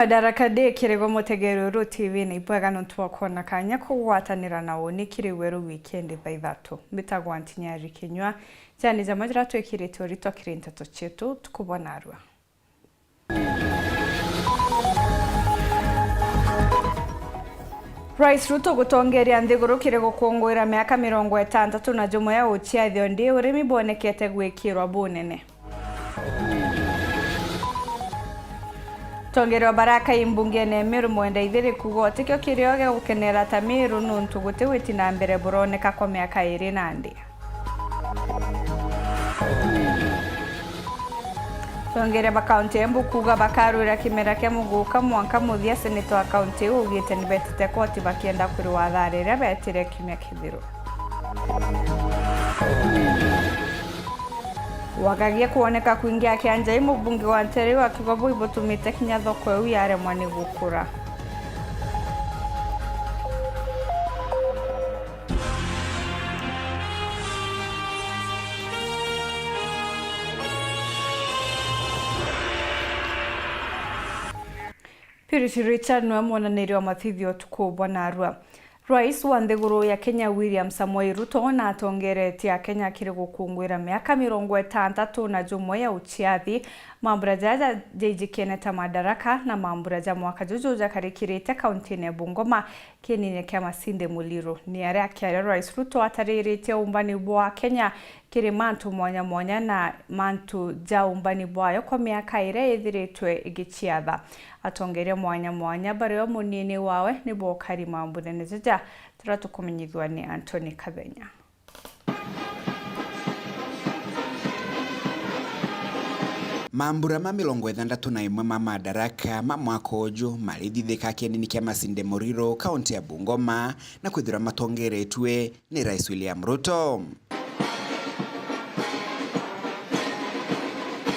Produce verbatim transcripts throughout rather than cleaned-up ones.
Madaraka Day kiri gwe mutegeri uru T V-ini, ibwega nontu bwa kwona kanya kugwatanira na uni kiri weru wikendi thaa ithatu. Mbitagwa Ntinyari Kinyua. Jani jama jira twikirite urito kiri nteto cietu, tukubona arua. Rais Ruto gutongeria nthiguru kiri gukunguira miaka mirongo itantatu na jumwe ya uciathio ndi urimi bwonekete gwikirwa bunene. Tongeria Baraka imbungene Meru Mwenda Ithiri kuuga utikio kirio gia gukenera ta Meru nuntu guti witi na mbere buroneka kwa miaka iri nandi. Tongeria ba kaunti ya Embu kuuga bakarwira kimera kia muguka mwanka muthia, seneta wa kaunti iu augite nibetite koti bakienda kuriwa athara iria beetire kiumia kithiru. Wagagia kwoneka kwingi akianja i mubunge wa Nteere iu akiuga buu ibutumite kinya thoko iu yaremwa ni gukura. Pirish Richard niwe mwonaniria wa mathithio utuku bwa narua. Rais wa nthiguru ya Kenya William Samoei Ruto natongeretie Akenya kiri gukunguira miaka mirongo itantatu na jumwe ya uciathi. Mambura jaja jaijikene ta Madaraka na mambura ja mwaka juju jakarikirite kauntine ya Bungoma kienine kia Masinde Muliro. Ni aria akiaria Rais Ruto atariritie umbani bwa Kenya kiri mantu mwanya mwanya na mantu ja umbani bwayo kwa miaka iria ithiritwe igiciatha. Atongeria mwanya mwanya bario munini wawe ni bokari mambunene jaja, turia tukumenyithua ni Anthony Kathenya. Mambura ma mirongo ithanthatu na imwe ma Madaraka ma mwaka uju marithithika kienini kia Masinde Muliro, kaunti ya Bungoma, na kwithirwa matongeretue ni Rais William Ruto.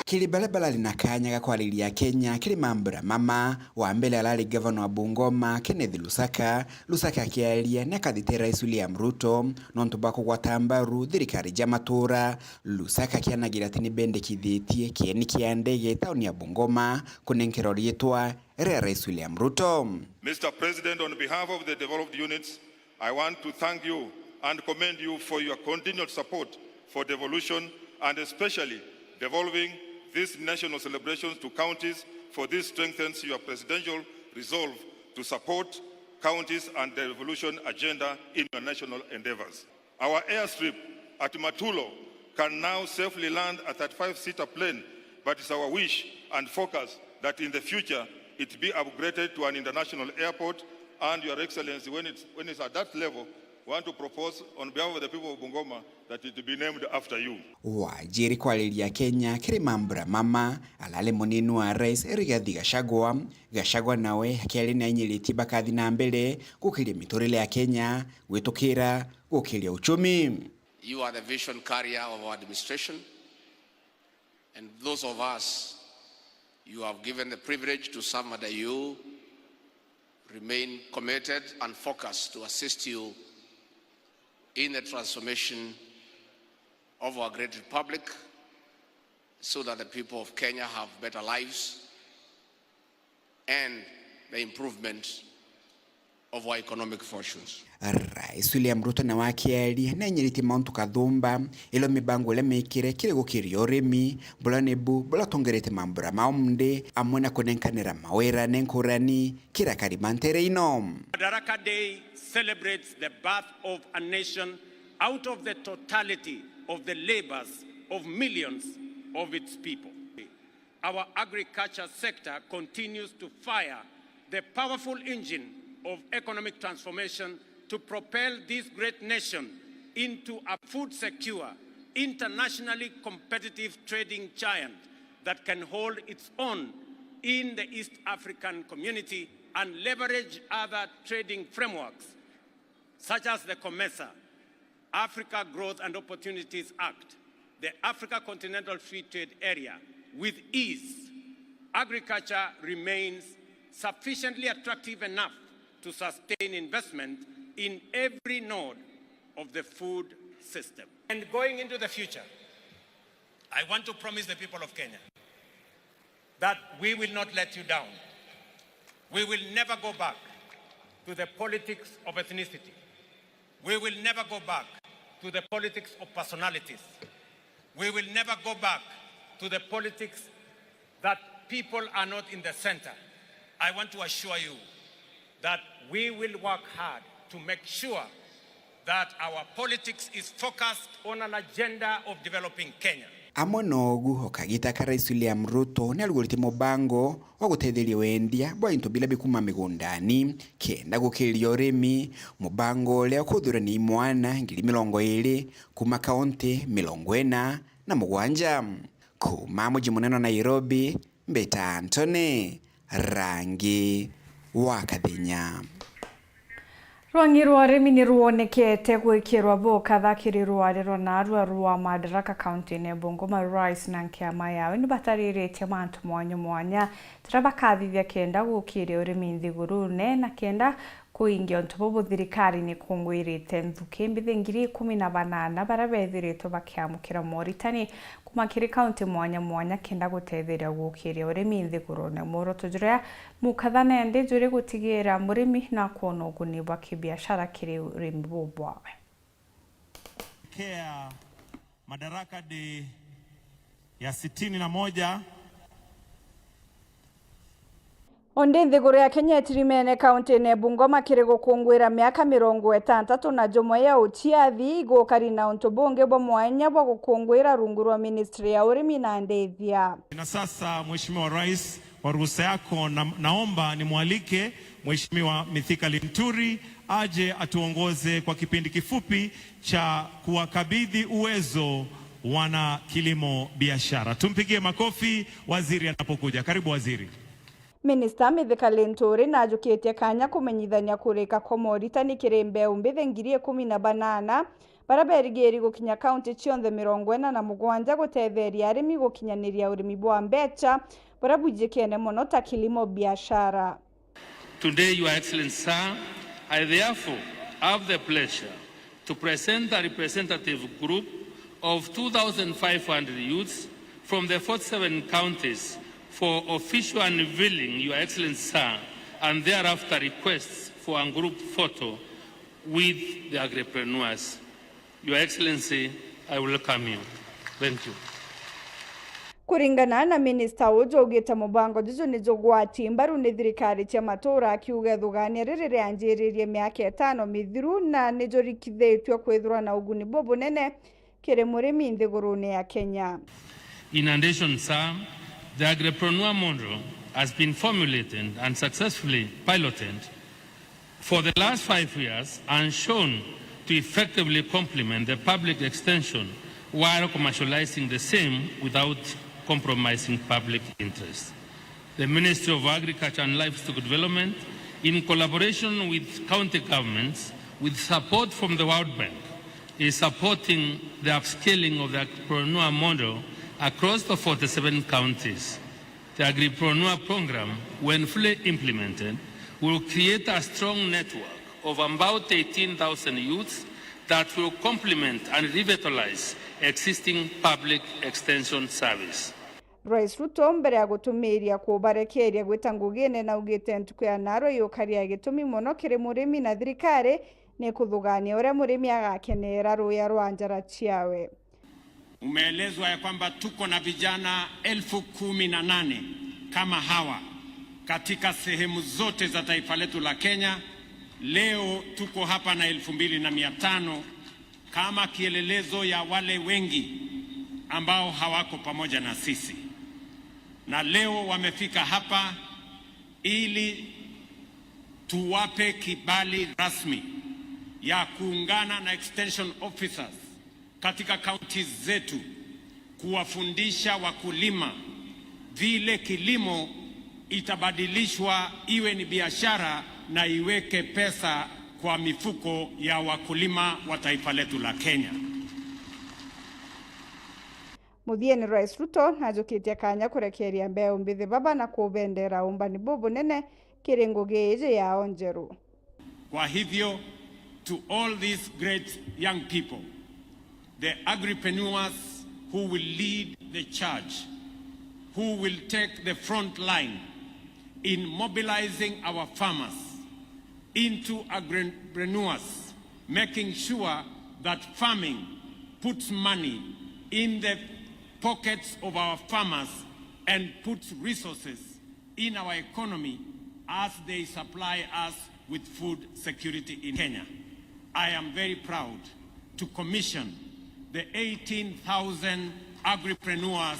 Kiri baria barari na kanya ga kwariria Kenya kiri mambura mama, wa mbere arari gavana wa Bungoma, Kenneth Lusaka. Lusaka akiaria ni akathite Rais William Ruto nontu bwa kugwata mbaru thirikari ja matura. Lusaka akianagira ati nibendekithitie kieni kia ndege tauni ya Bungoma kunenkera riitwa ria Rais William Ruto. Mister President, on behalf of the devolved units, I want to thank you and commend you for your continued support for devolution and especially devolving these national celebrations to counties, for this strengthens your presidential resolve to support counties and devolution agenda in your national endeavors. Our airstrip at Matulo can now safely land a thirty-five seater plane, but it's our wish and focus that in the future it be upgraded to an international airport. And Your Excellency, when it's, when it's at that level, we want to propose on behalf of the people of Bungoma that it be named after you. Wanjiri kwariria Kenya kiri mambura mama, arari munini wa rais Rigathi Gachagua. Gachagua nawe akiaria ni ainyiritie bakathi na mbere gukiria miturire ya Kenya gwitukira gukiria uchumi. You are the vision carrier of our administration, and those of us you have given the privilege to serve under you remain committed and focused to assist you in the transformation of our great republic, so that the people of Kenya have better lives and the improvement of our economic fortunes. Rais William Ruto nawe akiaria, nenyiritie mauntu kathumba, ilo mibango iria mikire kiri gukiria urimi, bula nibu bulatongerete mambura ma umndi, amwe na kunenkanira mawira ni nkurani kira karima ntere ino. Madaraka Day celebrates the birth of a nation out of the totality of the labors of millions of its people. Our agriculture sector continues to fire the powerful engine of economic transformation to propel this great nation into a food secure, internationally competitive trading giant that can hold its own in the East African community and leverage other trading frameworks such as the COMESA, Africa Growth and Opportunities Act, the Africa Continental Free Trade Area, with ease. Agriculture remains sufficiently attractive enough to sustain investment in every node of the food system. And going into the future, I want to promise the people of Kenya that we will not let you down. We will never go back to the politics of ethnicity. We will never go back to the politics of personalities. We will never go back to the politics that people are not in the center. I want to assure you that we will work hard to make sure that our politics is focused on an agenda of developing Kenya. Amwe nogu, o kagita ka Rais William Ruto ni arugurite mubango wa gutetheria wendia bwa into bila bikuma migundani kenda gukiriria urimi, mubango uria ukuthurania imwana ngiri mirongo iri kuma kaunti mirongo ina na mugwanja. Kuma muji munene wa Nairobi, mbita Anthony Rangi wa Kathinya. Rwang'i rwa urimi ni rwonekete gwikirwa bukatha kiri rwari rwa narua rwa Madaraka kaunti-ini ya Bungoma. Rais na nkiama yawe ni batariritie mantu mwanya mwanya jaria bakathithia kenda gukiria urimi nthigurune na kenda kuingia untu bubu, thirikari ni ikungwirite nthuki mbithi ngiri ikumi na banana baria bethiritwe bakiamukira moritani kuma kiri kaunti mwanya mwanya kenda gutetheria gukiria urimi nthigurune. Mworoto juria mukatha nandi juri gutigira murimi na kwona uguni bwa kibiashara kiri urimi bubwawe. Kea Madaraka Day ya sitini na moja. Ondi nthiguru ya Kenya itirimene kaunti-ini ya Bungoma kiri gukunguira miaka mirongo itantatu na jumwe ya uciathi, igukari na untu bungi bwa mwanya bwa gukunguira rungu rwa ministry ya urimi na ndithia. Na sasa, Mheshimiwa Rais, kwa ruhusa yako, na, naomba nimwalike Mheshimiwa Mithika Linturi aje atuongoze kwa kipindi kifupi cha kuwakabidhi uwezo wana kilimo biashara. Tumpigie makofi waziri anapokuja. Karibu waziri. Minista Mithika Linturi najukitie kanya kumenyithania kurika kwa moritani kiri mbeu mbithi ngiri ikumi na banana, baria berigiri gukinya kaunti cionthe mirongo ina na mugwanja gutetheria arimi gukinyaniria urimi bwa mbecha buria bwijikene mono ta kilimo biashara. Today, Your Excellency, Sir, I therefore have the pleasure to present a representative group of two thousand five hundred youths from the forty-seven counties for official unveiling, Your Excellency, Sir, and thereafter requests for a group photo with the agripreneurs. Your Excellency, I welcome you. Thank you. Kuringana na minista uju, augite mubango juju ni jugwati mbaru ni thirikari cia matura, akiuga ithugania riri rianjiririe miaka itano mithiru na ni jurikithitue kwithirwa na uguni bubunene kiri murimi nthigurune ya Kenya. In addition, sir, the agripreneur model has been formulated and successfully piloted for the last five years and shown to effectively complement the public extension while commercializing the same without compromising public interest. The Ministry of Agriculture and Livestock Development, in collaboration with county governments, with support from the World Bank, is supporting the upscaling of the agripreneur model across the forty-seven counties. The agripreneur program, when fully implemented, will create a strong network of about eighteen thousand youths that will complement and revitalize existing public extension service. Rais Ruto, mbere ya gutumiria kubarekeria gwita ngugine, naugite ntuku ya narua yukaria gitumi mono kiri murimi na thirikari ni kuthugania uria murimi agakenera ruya rwa njara ciawe. Umeelezwa ya kwamba tuko na vijana elfu kumi na nane kama hawa katika sehemu zote za taifa letu la Kenya. Leo tuko hapa na elfu mbili na mia tano kama kielelezo ya wale wengi ambao hawako pamoja na sisi. Na leo wamefika hapa ili tuwape kibali rasmi ya kuungana na extension officers katika counties zetu kuwafundisha wakulima vile kilimo itabadilishwa iwe ni biashara na iweke pesa kwa mifuko ya wakulima wa taifa letu la Kenya. Muthiene, Rais Ruto najukitie kanya kurekeria mbeu mbithi baba na kubendera umbani bubunene kiri ngugi iji yao njeru. Kwa hivyo, to all these great young people, the agripreneurs who will lead the charge, who will take the front line in mobilizing our farmers into agripreneurs, making sure that farming puts money in the pockets of our farmers and puts resources in our economy as they supply us with food security in Kenya. I am very proud to commission the eighteen thousand agripreneurs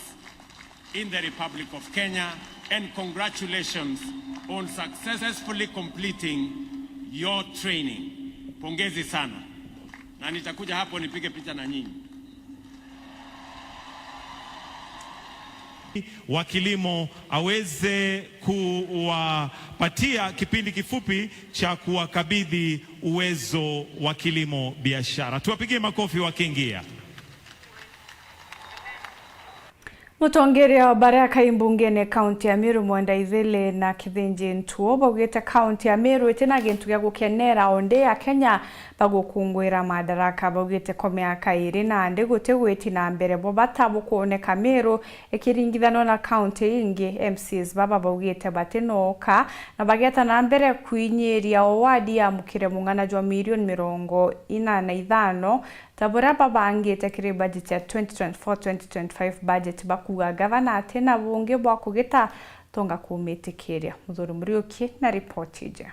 in the Republic of Kenya, and congratulations on successfully completing your training. Pongezi sana. Na nitakuja hapo nipige picha na nyinyi. Wa kilimo aweze kuwapatia kipindi kifupi cha kuwakabidhi uwezo wa kilimo biashara. Tuwapigie makofi wakiingia. Mutongeria wa baria kai mbungene kaunti ya Meru Mwenda Ithili na Kithinji Ntuo baugite kaunti ya Meru itina gintu gia gukenera o ndi Akenya bagukungwira madaraka. Baugite ko miaka iri nandi guti gwiti na mbere bo bata bukwoneka Meru ikiringithanwa na kaunti ingi. M C As baba baugite batinooka na bageta na mbere kwinyiria o wadi yamukire mung'ana jwa milioni mirongo ina na ithano ta buria babangite kiri budget ya twenty twenty-four twenty twenty-five budget, bakuuga gavana atina bungi bwa kugita tonga kumitikiria. Muthuri Muriuki na ripoti iji.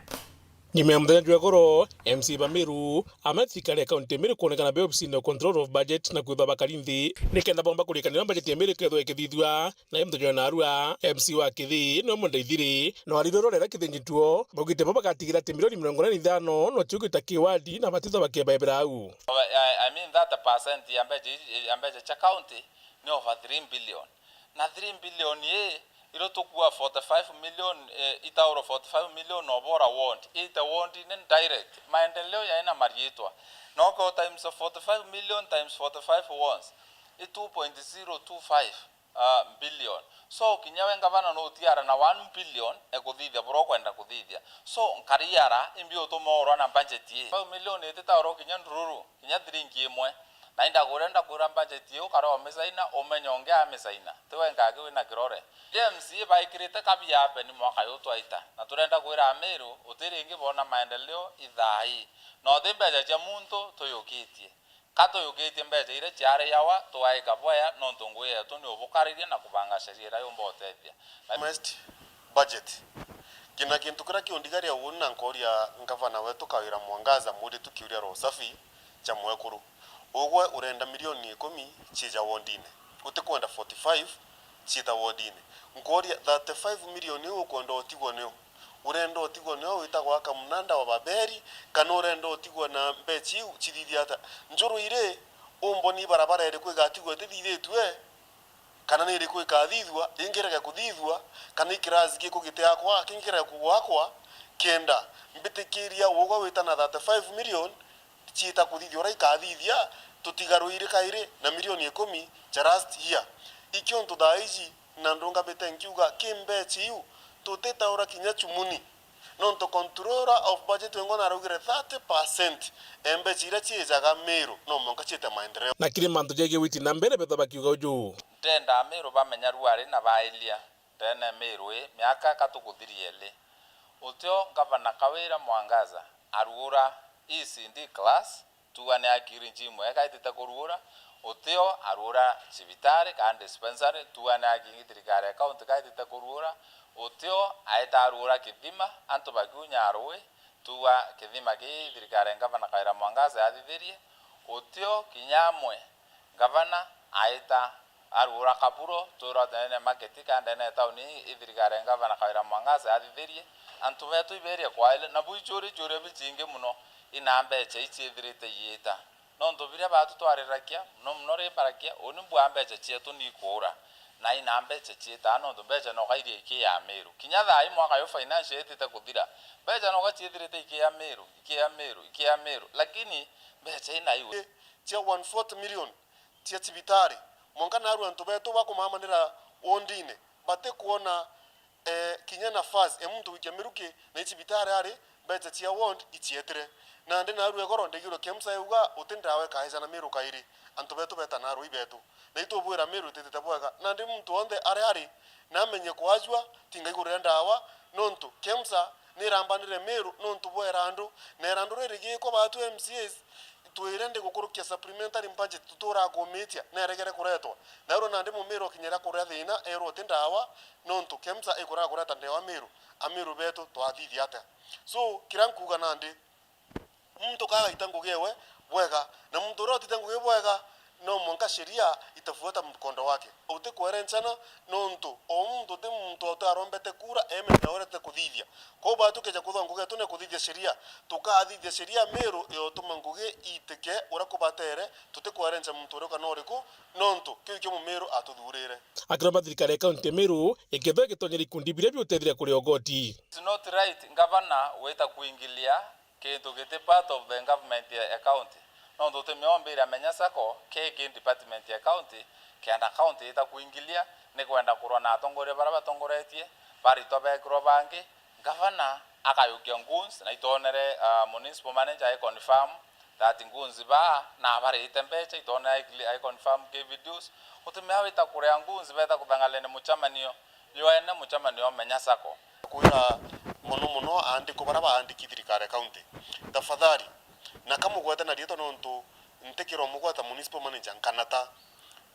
Nyuma ya muthenya jwa igoro, M C A ba Meru amena thirikari ya kaunti ya Meru kwonekana be obisine ya Control of Budget na kwithwa bakari nthi nikenda bomba kurikania na budget ya Meru ikethwa ikithithua. Na yo muthenya wa narua, M C A wa Kithii niwe Mwenda Ithiri na warire urorera Kithinji Ntuo baugite bo bagatigira ati milioni mirongo ina na ithano no ciugita kiwadi na batithwa bakebaebera au. I, I mean, thirty percent ya mbeca iji, ya mbeca cia county ni over three billion. Na three billion ii, irio tukua forty-five million, eh, itauro forty-five million obora ward. Ite ward ni direct. Maendeleo yaina mariitwa. No ko times forty-five million times forty-five wards, i two point zero two five ah, billion. So, kinya we ngavana no utiara na one billion ekuthithia buria ukwenda kuthithia. So, nkariara, imbi utuma urwa na budget ii? Five million ititaurwa kinya ndururu, kinya thiringi imwe. Na indakwira, ndakwira budget ii ukara umisaina, umenye ungi amisaina. Ti we ngaki wina kirore. M C A baikirite kabi ya beni mwaka uyu twaita. Na turenda kwira Amiru, uti ringi boona maendeleo ithaa ii. Na uti mbeca cia muntu tuyukitie. Ka tuyukitie mbeca iria ciari yawa, twaika bwea, nontu ngugi yetu ni ubukariria na kubanga sheria iria yumba utethia. Na Next budget. Kina kintu kiria kiundigaria uuni na nkooria ngavana wetu Kawira Mwangaza, muritu kiuria ria usafi cha mwekuru. Ugwe urenda milioni ikumi ciija wodine. Utikwenda forty-five ciita wodine. Nkooria thirty-five million iu ukwenda utigwa niu? Urenda utigwa nio witagwa aka munanda wa Babeli, kana urenda utigwa na mbeca iu cithithia ata? Njuru iri, umboni barabara iriku igatigwa itithithitue? Kana ni iriku ikathithua, ingi irege kuthithua? Kana i kirasi giku gitiakwa, kingi kirege kugwakwa? Kenda mbitikiria ugwe wita na thirty-five million, ciita kuthithia uria ikathithia, tutigarwire kairi na milioni ikumi ja last year. Ikio ntu thaa iji na ndungamite nkiuga ki mbeca iu tutitaura kinya chumuni. Nontu controller of budget wengwa naraugire thirty percent e mbeca iria ciijaga Meru no mwanka ciite maendeleo. Na kiri mantu jegie witi na mbere, betha bakiuga uju. Ndenda Meru bamenya ruari na bailia. Ndene Meru ii, miaka ka tukuthiria ili. Utio Ngavana Kawira Mwangaza aruura E C D class, tuuga ni aki iri njimu eka itite kuruura. Utio aruura cibitari kana dispensary, tuuga ni aki ingi thirikari ya county ka itite kuruura. Utio aita aruura kithima, antu bakiunya rui, tuuga kithima kii thirikari ya Ngavana Kawira Mwangaza yathithirie. Utio kinya amwe Ngavana aita aruura kaburo, twirwa ndene ya market kana ndene ya tauni ii, i thirikari ya Ngavana Kawira Mwangaza yathithirie. Antu betu iberia kwaile, na bu icuuria icuuria bichingi mono, ina mbeca ii ciithirite iita? Nontu biria batu twariragia, mono mono rimbaragia, uni mbua mbeca cietu ni ikuura, na ina mbeca ciitaa, nontu mbeca noka iria iki ya Meru. Kinya thaa ii mwaka uyu financial itite kuthira, mbeca noka ciithirite iki ya Meru, iki ya Meru, iki ya Meru, lakini mbeca ina iu. Cia one forty million cia cibitari, mwanka naarua antu betu bakumamanira wondine, batikwona Eh, kinya nafasi ya muntu gwikia miruki na icibitari ari, mbeca cia ward icietire. Nandi narua igoro ndegirwe KEMSA yauga uti ndawa ikaejana Meru kairi. Antu betu beta narua ibetu. Na itubwira Meru ititite bwega. Nandi muntu wonthe ari ari, namenye kwajua, tinga igurire ndawa, nontu KEMSA nirambanire Meru nontu bwa irandu. Na irandu riri giikwa batu M C As, twire ndi gukurukia supplementary budget tuturaga kumitia, neregere kuretwa. Nairwo nandi mumira ukinyira kuria thina, erwo ti ndawa, nontu KEMSA ikuraga kureta ndawa Meru. Ameru betu twathithia atia? So, kiria nkuuga nandi, muntu kagaita ngugi ewe bwega, na muntu uria utite ngugi bwega, no mwanka sheria itafuata mkondo wake. Uti kwerenchana, nontu o muntu uti muntu utarombete kura, emenya uria ate kuthithia. Kwou batukeja kuthwa ngugi yetu ni kuthithia sheria, tukathithia sheria Meru yotuma ngugi itike uria kubatere, tuti kwerencha muntu uria kana uriku, nontu kiu kio Mumeru atuthurire. Akiromba thirikari ya kaunti ya Meru ikethwa igitonyera ikundi biria biutethire kuri ogoti. It's not right, ngavana wita kuingilia kintu giti part of the government ya, ya county. Nontu utimiombire amenya sacco kiki department ya county, kenda county ita kuingilia, ni kwenda kurwa na atongoria baria batongoretie, baritwa bekirwa bangi, ngavana akayukia goons, na itonere, ah, municipal manager ai confirm that goons baa na barite mbecha, itonere ai, ai confirm ki videos. Utimea wita kuria goons beta kuthang'ania ni mucemanio, yoene mucemanio menya sacco. Kwira mono mono aandikwa baria baandiki thirikari ya county, tafadhali, na kamugwete na riitwa nontu ntikirwa mugwata municipal manager nkanata.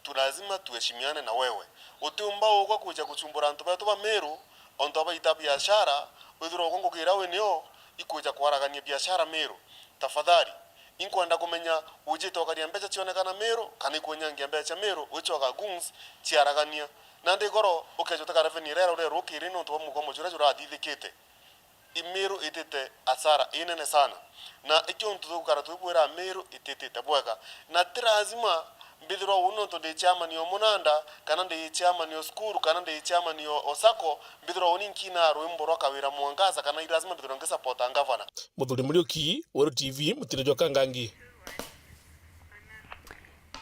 Tu lazima tuheshimiane na wewe. Utiumba ugwa kwija guchumbura antu betu ba Meru, ontu abaita biashara, withirwa ugwa ngugi iria winio ikwija kwaragania biashara Meru. Tafadhali, inkwenda kumenya ujite ukaria mbecha cionekana Meru, kana ikwenyangia mbecha Meru, wichoka goons ciaragania. Nandi igoro ukeja utega revenue iria irarukiri nontu bwa mugomo juria jurathithikite. Meru itite asara inene sana. Na ikio untu tugukara twibwira Meru ititite bwega. Na ti lazima mbithirwa uu nontu ndi chairman o Munanda, kana ndi chairman o cukuru, kana ndi chairman o, o sacco, mbithirwa uu ni nkina rwimbo rwa Kawira Mwangaza, kana i lazima mbithirwa ngisapota ngavana. Muthuri Muriuki, Weru T V, mutino jwa Kangangi.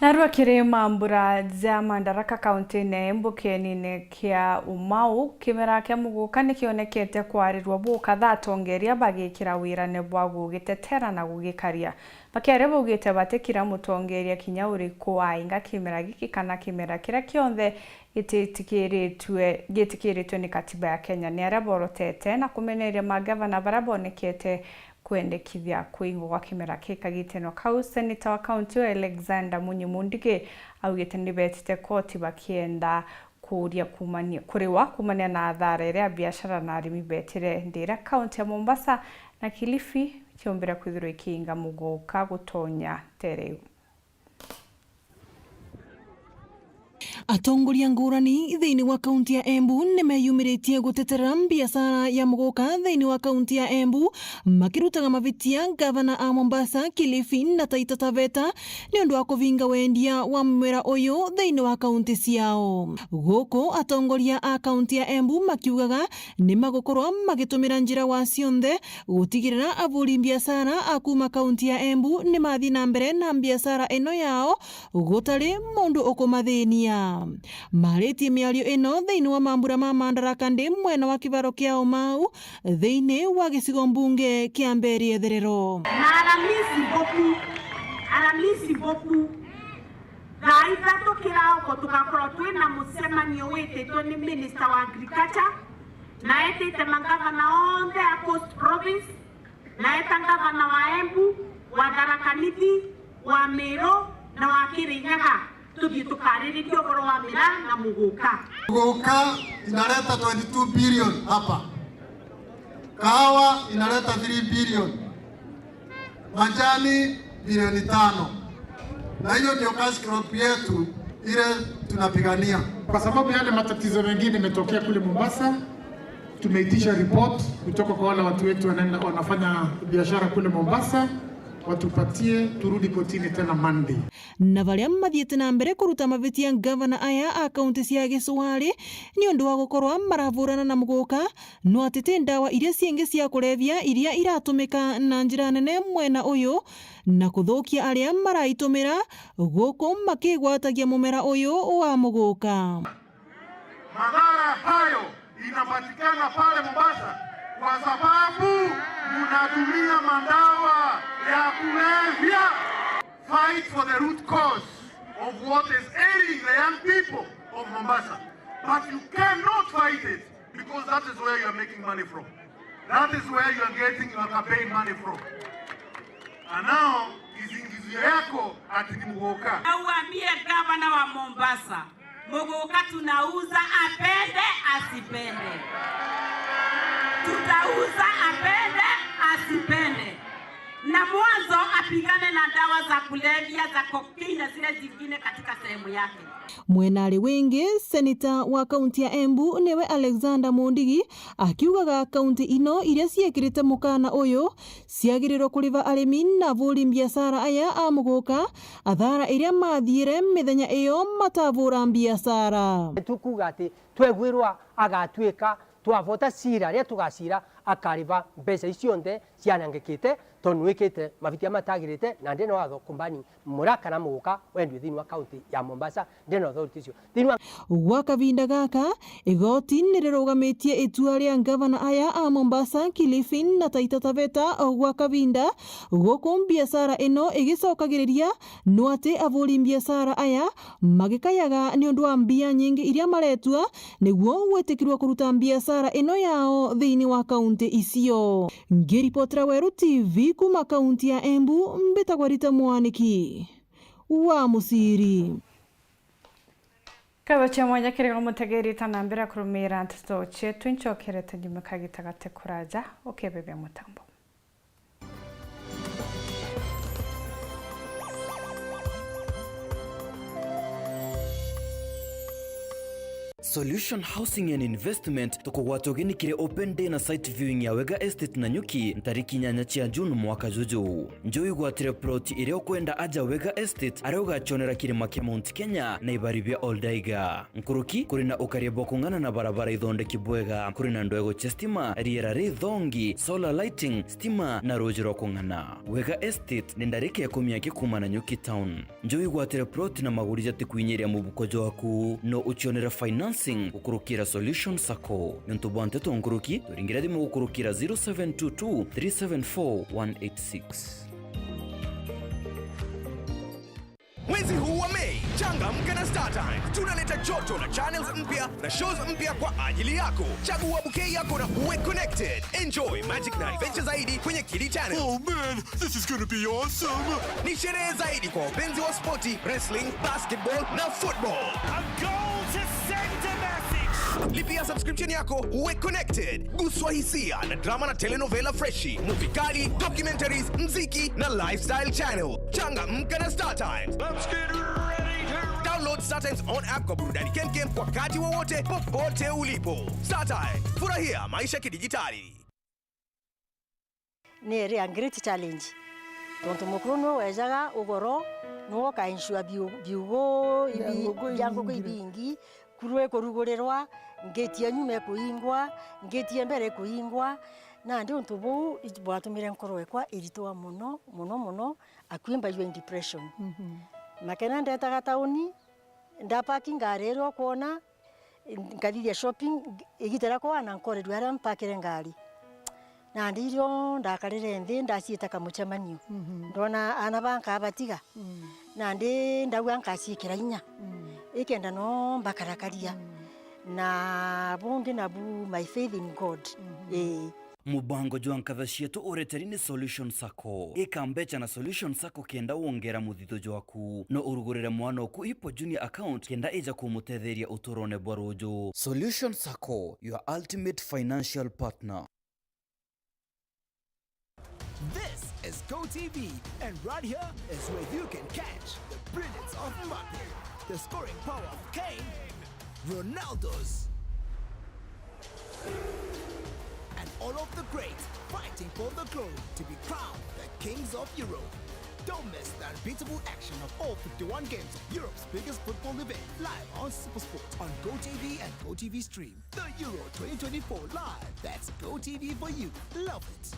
Narua kiri mambura ja Madaraka kaunti-ini ya Embu kienine kia Umau, kimera kia muguka nikionekete kwarirua bukatha atongeria bagikira wirane bwa gugitetera na gugikaria. Bakiaria baugite bati kira mutongeria kinya uriku ainga kimera giki kana kimera kiria kionthe gititikiritwe, gitikiritwe ni katiba ya Kenya. Ni aria borotete na kumeneria magavana baria bonekete kwendekithia kuingwa gwa kimera ki kagiteno kau. Seneta wa kaunti ya Alexander Munyi Mundigi augite ni betite koti bakienda kuuria kumania, kuriwa kumania na athara iria biashara na arimi betire ndi iria kaunti ya Mombasa na Kilifi ikiombira kwithirwa ikiinga muguka gutonya tere iu. Atongoria ngurani thiini wa kaunti ya Embu ni meyumiritie gutetera biashara ya muguka thiini wa kaunti ya Embu, makirutaga mavitia ngavana a Mombasa, Kilifi na Taita Taveta ni undu wa kuvinga wendia wa mumera uyu thiini wa kaunti ciao. Guku atongoria a kaunti ya Embu makiugaga ni magukorwa magitumira njira wa cionthe gutigirira aburi biashara a kuuma kaunti ya Embu ni mathi na mbere na biashara ino yao gutari mundu ukumathinia. Maritie miario ino thiini wa mambura ma Madaraka Day mwena wa kibaro kia Umau thiini wa gicigo mbunge kia Mberi Etherero. Na Aramisi Mboku, Aramisi Mboku, thaa ithatu kirauko tugakorwo twina mucemanio wititwe ni Minister wa Agriculture, na etite mangavana onthe a Coast Province, na eta ngavana wa Embu, wa Tharaka Nithi, wa Meru, na wa Kirinyaga, tuthii tukariririe ugoro wa miraa na muguka. Muguka inaleta twenty two billion hapa. Kahawa inaleta three billion. Majani bilioni tano. Na hiyo ndio cash crop yetu ile tunapigania. Kwa sababu yale matatizo mengine imetokea kule Mombasa, tumeitisha report kutoka kwa wale watu wetu wanaenda, wanafanya biashara kule Mombasa, watupatie, turudi kotini tena Monday. Na baria mathiite na mbere kuruta mavitia ngavana aya a kaunti cia Gicwari ni undu wa gukorwa maravurana na muguka, no ati ti ndawa iria ciingi cia kurebia iria iratumika na njira nene mwena uyu na kuthukia aria maraitumira, guku makigwatagia mumera uyu wa muguka. Madhara hayo inapatikana pale Mombasa kwa sababu mnatumia madawa ya kulevya. Fight for the root cause of what is ailing the young people of Mombasa. But you cannot fight it because that is where you are making money from. That is where you are getting your campaign money from. And now, kizingizio yako ati ni Muguka. Na uambie gavana wa Mombasa, Muguka tunauza apende asipende. Tutauza apende asipende. Na mwanzo apigane na dawa za kulevya, za cocaine na zile zingine katika sehemu yake. Mwenari wingi, seneta wa kaunti ya Embu niwe Alexander Mundigi, akiugaga kaunti ino iria ciekirite mukana uyu ciagirirwe kuriva arimi na avuri mbiacara aya a Muguka athara iria mathiire mithenya iyo matavura mbiacara. Tukuuga ati twegwirwa agatuika twavota cira, riria tugacira akariva mbeca ici cionthe cianangikite, tondu nwikite mavitia matagirite, na ndina watho kumbani mura kana Muguka wendue thiini wa kaunti ya Mombasa, ndina authority icio thiini wa. Gwa kavinda gaka, igoti ni rirugamitie itua ria ngavana aya a Mombasa, Kilifi na Taita Taveta o gwa kavinda, guku mbiacara ino igicokagiriria, no ati avuri mbiacara aya magikayaga niundu wa mbia nyingi iria maretua niguo gwitikirwa kuruta mbiacara ino yao thiini wa kaunti icio. Ngiripotera Weru T V kuuma kaunti ya Embu, mbitagwa Rita Mwaniki wa Muciri. Nkatho cia mwanya kiri gwa mutegeri ta na mbere kurumira nteto cietu, ncokere tunyume kagita gati kuraja, ukebebia mutambo. Solution Housing and Investment tukugwata ugeni kiri open day na site viewing ya Wega Estate Nanyuki ntariki inyanya cia June mwaka juju. Njo wigwatire plot iria ukwenda aja Wega Estate, aria ugacionera kirima kia Mount Kenya na ibari bia Oldaiga. Nkuruki, kuri na ukaria bwa kung'ana na barabara ithondeki bwega, kuri na ndwego cia stima, riera rithongi, solar lighting, stima na ruuji rwa kung'ana. Wega Estate ni ndarika ikumi aki kuuma Nanyuki town. Njo wigwatire plot na maguri jatikwinyiria mubuko jwaku, no ucionere financing gukurukira Solution Sacco. Niuntu bwa nteto nkuruki, turingire thimu gukurukira zero seven two two three seven four one eight six. Mwezi huu wa Mei, changamka na StarTimes. Tunaleta joto na channels mpya na shows mpya kwa ajili yako. Chagua bouquet yako na uwe connected. Enjoy magic na adventure zaidi kwenye Kidi Channel. Oh man, this is gonna be awesome. Ni sherehe zaidi kwa wapenzi wa spoti, wrestling, basketball na football. A goal to send a message. Lipia subscription yako uwe connected. Guswa hisia na drama na telenovela freshi, movie kali, documentaries, mziki na lifestyle channel. Changamka na StarTimes. Let's get ready to download StarTimes on app kwa burudani kemkem wakati wowote, popote ulipo. StarTimes, furahia maisha kidijitali. Ni area great challenge. Tontu mukuru niwe wejaga ugoro, niwe uka ensure biu-, biugu ibi-, bia nguku ibingi, kuru ikurugurirwa, ngeti ya nyuma ikuingwa, ngeti ya mbere ikuingwa. Nandi untu buu bwatumire nkoro ekwa iritua muno, muno, muno, akwimba jwa depression. Mhm. Makena ndetaga tauni, ndapaki ngari iria ukwona, nkathithia shopping, igita riria kwana nkorerua aria mpakire ngari. Nandi irio ndakarire nthi, ndaciita kamucemanio. Mhm. Ndona aana ba nkabatiga. Mm. Nandi ndauga nkaciikira inya. Mm. Ikenda no mbakarakaria. Mm. Na bungi nabu my faith in God. Mhm. Ii. Mubango jwa nkatha cietu ureteri ni Solution Sacco. Ika mbecha na Solution Sacco kenda wongera muthitho jwaku. No urugurire mwana oku Hippo Junior account kenda ija kumutetheria uturone bwa ruju. Solution Sacco, your ultimate financial partner. This is Go T V, and right here is where you can catch the brilliance of Mbappe, the scoring power of Kane, Ronaldo's, and all of the greats fighting for the glory to be crowned the kings of Europe. Don't miss the unbeatable action of all fifty-one games of Europe's biggest football event, live on SuperSport on Go T V and Go T V Stream. The Euro twenty twenty-four live. That's Go T V for you. Love it.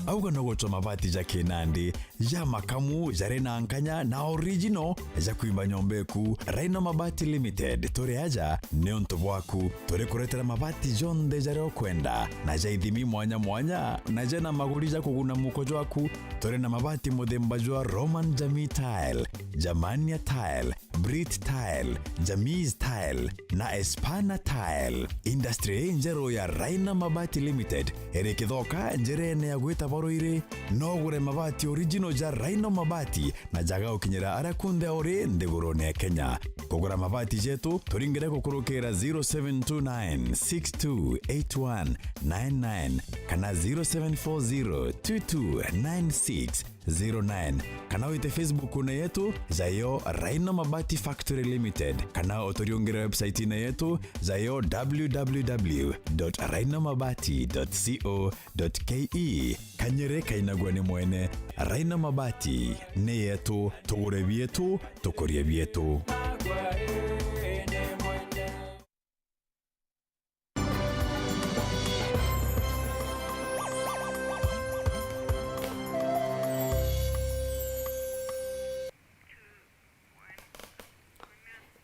Auga no gucwa mabati ja kinandi, ja makamu, jari na nkanya na original ja kwimba nyomba eku. Rhino Mabati Limited, turi aja niuntu bwaku. Turi kuretera mabati jonthe jaria ukwenda, na ja ithimi mwanya mwanya, na jena maguri ja kuguna muko jwaku. Turi na mabati muthemba jwa Roman Jamii Tile, Germania Tile, Brit Tile, Jamis Tile na Espana Tile. Industry injeru ya Raina Mabati Limited iri Kithoka, njirene ya gwita Boroiri. No ugure mabati original ja Raina Mabati na jaga ukinyira aria kunthe uri nthigurune ya Kenya. Kugura mabati jetu, turingire gukurukira zero seven two nine six two eight one nine nine kana zero seven four zero two two nine six zero nine, kana wite Facebook-une yetu, jayo Raina Mabati Factory Limited, kana uturiungire website-ine yetu, jayo w w w dot raina mabati dot co dot k e. Kanyere kainagua ni mwene. Raina Mabati ni yetu, tugure bietu, tukurie bietu.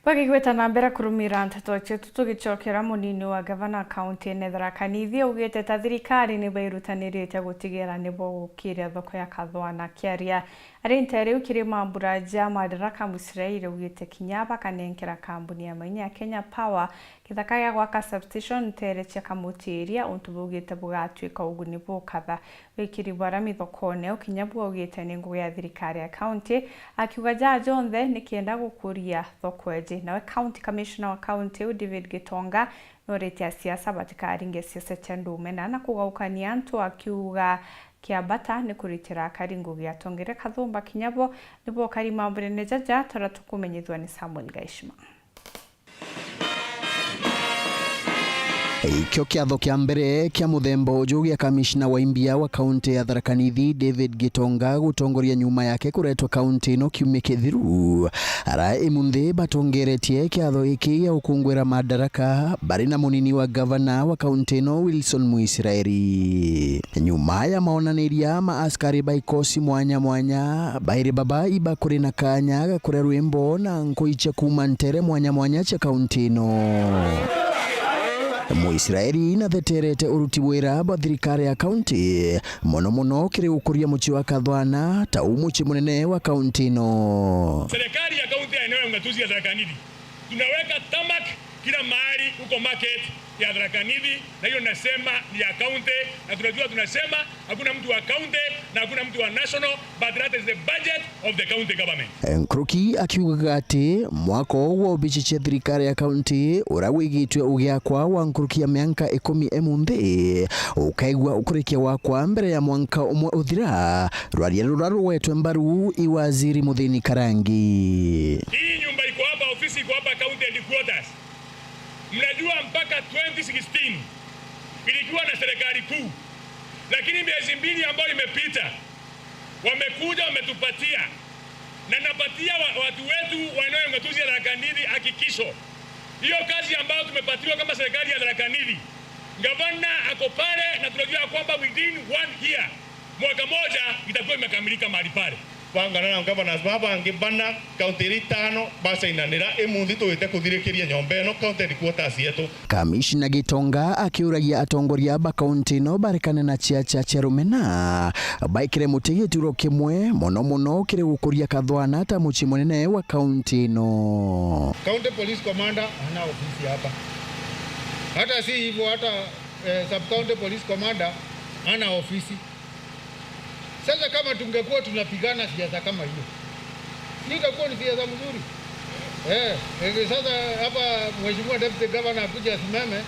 Bagigweta na mbere kurumira nteto cietu, tugicokera munini wa gavana kaunti-ine Tharaka Nithi augite ta thirikari ni bairutanirite gutigira ni bogukiria thoko ya Kathwana. Akiaria ari ntere riu kiri mambura ja Madaraka, Mwisraeli augite kinya bakanenkera kambuni ya mainya ya Kenya Power kithaka gia gwaka substation ntere cia Kamutiria, untu baugite bugatwika uguni bukatha wikiri bwa rami thokone, ukinya bwaugite ni ngugi ya thirikari ya kaunti, akiuga jaa jonthe ni kenda gukuria thoko iji. Nawe County Commissioner wa kaunti iu David Gitonga noritie asiasa batikaringe siasa cia ndumena na kugaukania antu, akiuga kia bata ni kuritira akari ngugi. Atongere Kathumba kinya bo nibo ukari mambunene jaja, tara tukumenyithua ni Samuel Gaishima. Ikio kiatho kia mbere kia muthemba uju gia kamishna wa imbia wa kaunti ya Tharaka Nithi, David Gitonga, gutongoria nyuma yake kuretwa kaunti ino kiumia kithiru. Ara imunthi batongeretie kiatho giki gia gukungwira Madaraka bari na munini wa gavana wa kaunti ino, Wilson Mwisraeli. Nyuma ya maonaniria ma askari ba ikosi mwanya mwanya, bairi baba iba kuri na kanya ga kuria rwimbo na nkui cia kuuma ntere mwanya mwanya cia kaunti ino. Mwisraeli natheterete uruti wira bwa thirikari ya kaunti, mono mono kiri gukuria mucii wa Kathwana ta u mucii munene wa kaunti ino. Serikali ya kaunti ya eneo ya ungatuzi ya Tharaka Nithi, tunaweka tarmac kila mahali huko market ya Tharaka Nithi, na hiyo nasema ni ya county, na tunajua tunasema hakuna mtu wa county na hakuna mtu wa national, but that is the budget of the county government. Nkuruki akiugaga ati mwako wa obici cia thirikari ya kaunti uria wigitwe ugiakwa wa nkuruki ya mianka ikumi imunthi ukaigua ukurikia wakwa mbere ya mwanka umwe uthira, rwaria ruria rugwetwe mbaru i waziri Muthini Karangi. Hii nyumba iko hapa, ofisi iko hapa, county headquarters. Mnajua mpaka twenty sixteen ilikiwa na serikali kuu, lakini miezi mbili ambayo imepita wamekuja wametupatia, na napatia wa-, watu wetu wa eneo ya ungatuzi ya Tharaka Nithi hakikisho, hiyo kazi ambayo tumepatiwa kama serikali ya Tharaka Nithi, gavana ako pale, na tunajua ya kwamba within one year, mwaka moja, itakuwa imekamilika mahali pale. Bangana na governors baba bangi bana, kaunti iria itano bacainanira, imunthi tuwite kuthirikiria nyomba ino, county headquarters yetu. Kamishna Gitonga akiuragia atongoria ba kaunti ino barekane na ciaca cia rumena, baikire muti gituro kimwe, mono mono kiri gukuria Kathwana ta mucii munene wa kaunti ino. County Police Commander hana ofisi hapa. Hata si hivyo, hata, eh, Sub County Police Commander hana ofisi. Sasa kama tungekuwa tunapigana siasa kama hiyo, si itakuwa ni siasa mzuri? Eh, eh, sasa hapa Mheshimiwa Deputy Governor akuje asimame,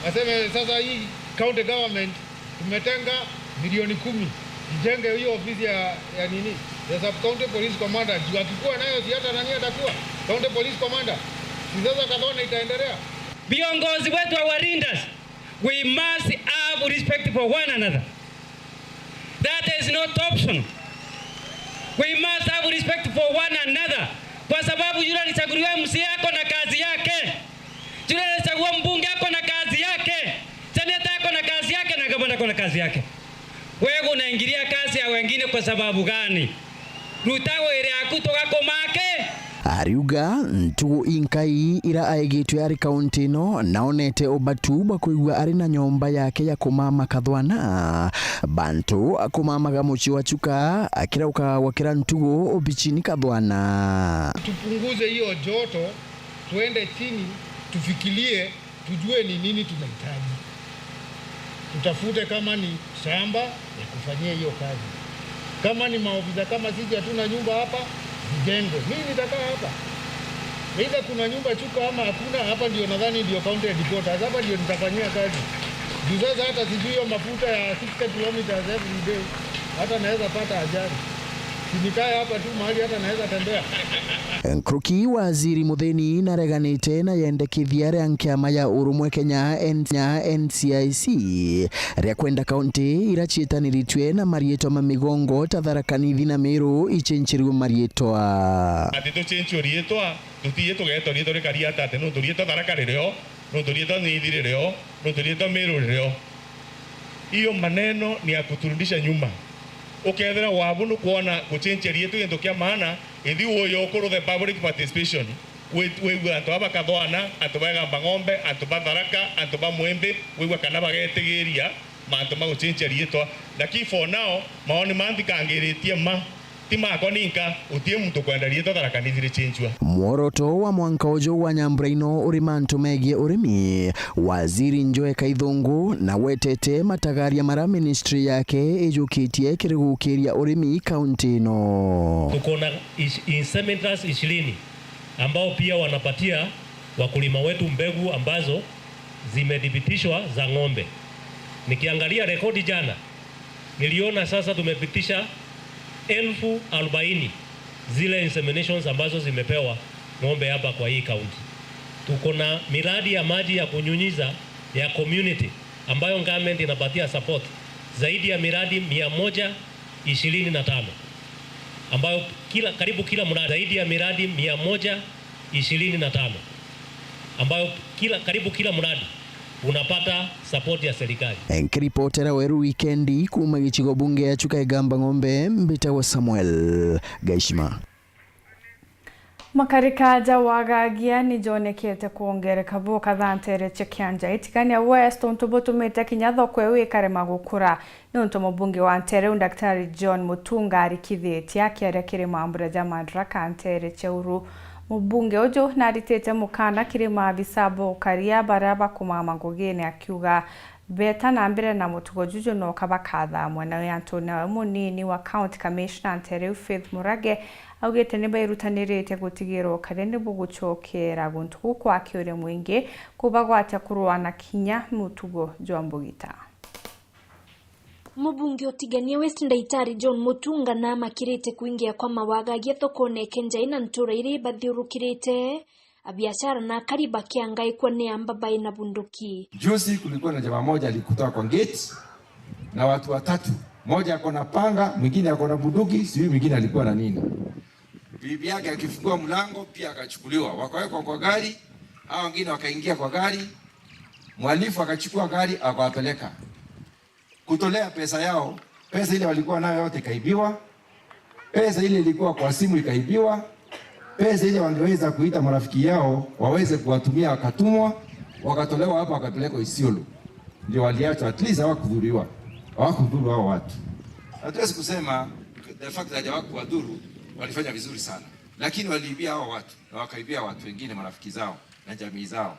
aseme, "Sasa hii county government tumetenga milioni kumi, ijenge hiyo ofisi ya, ya nini, ya Sub County Police Commander." Juu akikuwa nayo, si hata nani atakuwa County Police Commander? Si sasa Kathwana itaendelea? Viongozi wetu, our leaders, we must have respect for one another. That is not option. We must have respect for one another, kwa sababu yule alichaguliwa M C A ako na kazi yake, yule alichagua mbunge ako na kazi yake, seneta ako na kazi yake, na gavana ako na kazi yake. Wewe unaingilia kazi ya wengine kwa sababu gani? Ruta wiri yaku tugakuma aki? Ariuga ntugu inkai ira aigitwe ari kaunti ino, na onete ubatu bwa kwigua ari na nyomba yake ya kumama kathwana. Bantu akumamaga mucii wa Chuka, akiraukaga gwakira ntugu obichini kathwana. Tupunguze hiyo joto, tuende chini, tufikirie, tujue ni nini tunahitaji. Tutafute kama ni shamba ya kufanyia hiyo kazi. Kama ni maofisa kama sisi hatuna nyumba hapa, zijengwe. Mimi nitakaa hapa. Either kuna nyumba Chuka ama hakuna, hapa ndio nadhani ndio county headquarters. Hapa ndio nitafanyia kazi. Juu sasa hata sijui hiyo mafuta ya sixty kilometers every day. Hata naweza pata ajali. Si nikae hapa tu mahali hata naweza tembea. Nkuruki waziri Muthini nareganite na yendekithia ria nkiama ya Urumwe Kenya N-, ya N C I C ria kwenda kaunti ira cietaniritue na mariitwa ma migongo ta Tharaka Nithi na Meru icenchirue mariitwa. Ati tucenchue riitwa, tutii tugetwa riitwa rikari ata ati nuntu riitwa Tharaka ririo, nuntu riitwa Nithi ririo, nuntu riitwa Meru ririo. Hiyo maneno ni ya kuturudisha nyuma. Ukethira wabu nukwona gucenchia riitwa gintu kia maana, ithi uyo ukuruthe public participation, wi-, wigue antu aba bakathwana, antu ba Igamba Ng'ombe, antu ba Tharaka, antu ba Mwimbi, wigue kana bagetigiria mantu ma gucenchia riitwa. Lakini for now, maoni ma nthikangiritie ma, ti makwa ninka, utii muntu kwenda riitwa Tharaka Nithi ricenchua. Mworoto wa mwanka uju wa nyambura ino uri mantu megie urimi. Waziri Njoe Kaithungu na wetete matagaria mara ministry yake ijukitie kiri gukiria urimi kaunti ino. Tuko na ish-, inseminators ishirini ambao pia wanapatia wakulima wetu mbegu ambazo zimethibitishwa za ng'ombe. Nikiangalia rekodi jana, niliona sasa tumepitisha elfu arobaini zile inseminations ambazo zimepewa ng'ombe hapa kwa hii kaunti. Tuko na miradi ya maji ya kunyunyiza ya community ambayo government inapatia support, zaidi ya miradi mia moja ishirini na tano, ambayo kila, karibu kila mradi, zaidi ya miradi mia moja ishirini na tano, ambayo kila, karibu kila mradi unapata support ya serikali. Nkiripotera Weru Wikendi kuuma gicigo bunge ya Chuka Igamba Ng'ombe, mbitagwa Samuel Gaishima. Makarika ja wagagia ni jonekete kwongereka bwoka thaa ntere cia Kianjai, itigania West, untu butumite kinya thoko iu ikarema gukura. Niuntu mubunge wa ntere iu, Daktari John Mutunga, arikithitie akiaria kiri mambura ja Madaraka ntere cia Uru. Mubunge uju naritite mukana kiri maabisa ba ukaria baria bakumama ngugine, akiuga beta na mbere na mutugo juju no kabakathamwe. Nawe antu nawe munini wa County Commissioner ntere iu, Faith Murage, augite ni bairutanirite gutigira ukaria ni bugucokera guntu guku, akiuria mwingi kubagwatia kurua na kinya mutugo jwa mbugita. Mubunge utigania West Ndaitari John Mutunga naamakirite kuingia kwa mawagagia thokone Kenjai na ntura iria ibathiurukirite, abiashara na akari bakiangaikwa ni amba bai na bunduki. Juzi kulikuwa na jamaa moja alikutoa kwa gate na watu watatu, moja ako na panga, mwingine ako na bunduki, sijui mwingine alikuwa na nini. Bibi yake akifungua mlango pia akachukuliwa, wakawekwa kwa gari, hao wengine wakaingia kwa gari, mhalifu akachukua gari akawapeleka. Kutolea pesa yao, pesa ile walikuwa nayo yote ikaibiwa, pesa ile ilikuwa kwa simu ikaibiwa, pesa ile wangeweza kuita marafiki yao waweze kuwatumia wakatumwa, wakatolewa hapa wakapelekwa Isiolo. Ndio waliachwa, at least hawakudhuriwa, hawakudhuru hao watu. Hatuwezi kusema the fact that hawakuwadhuru, walifanya vizuri sana, lakini waliibia hao watu na wakaibia watu wengine, marafiki zao na jamii zao.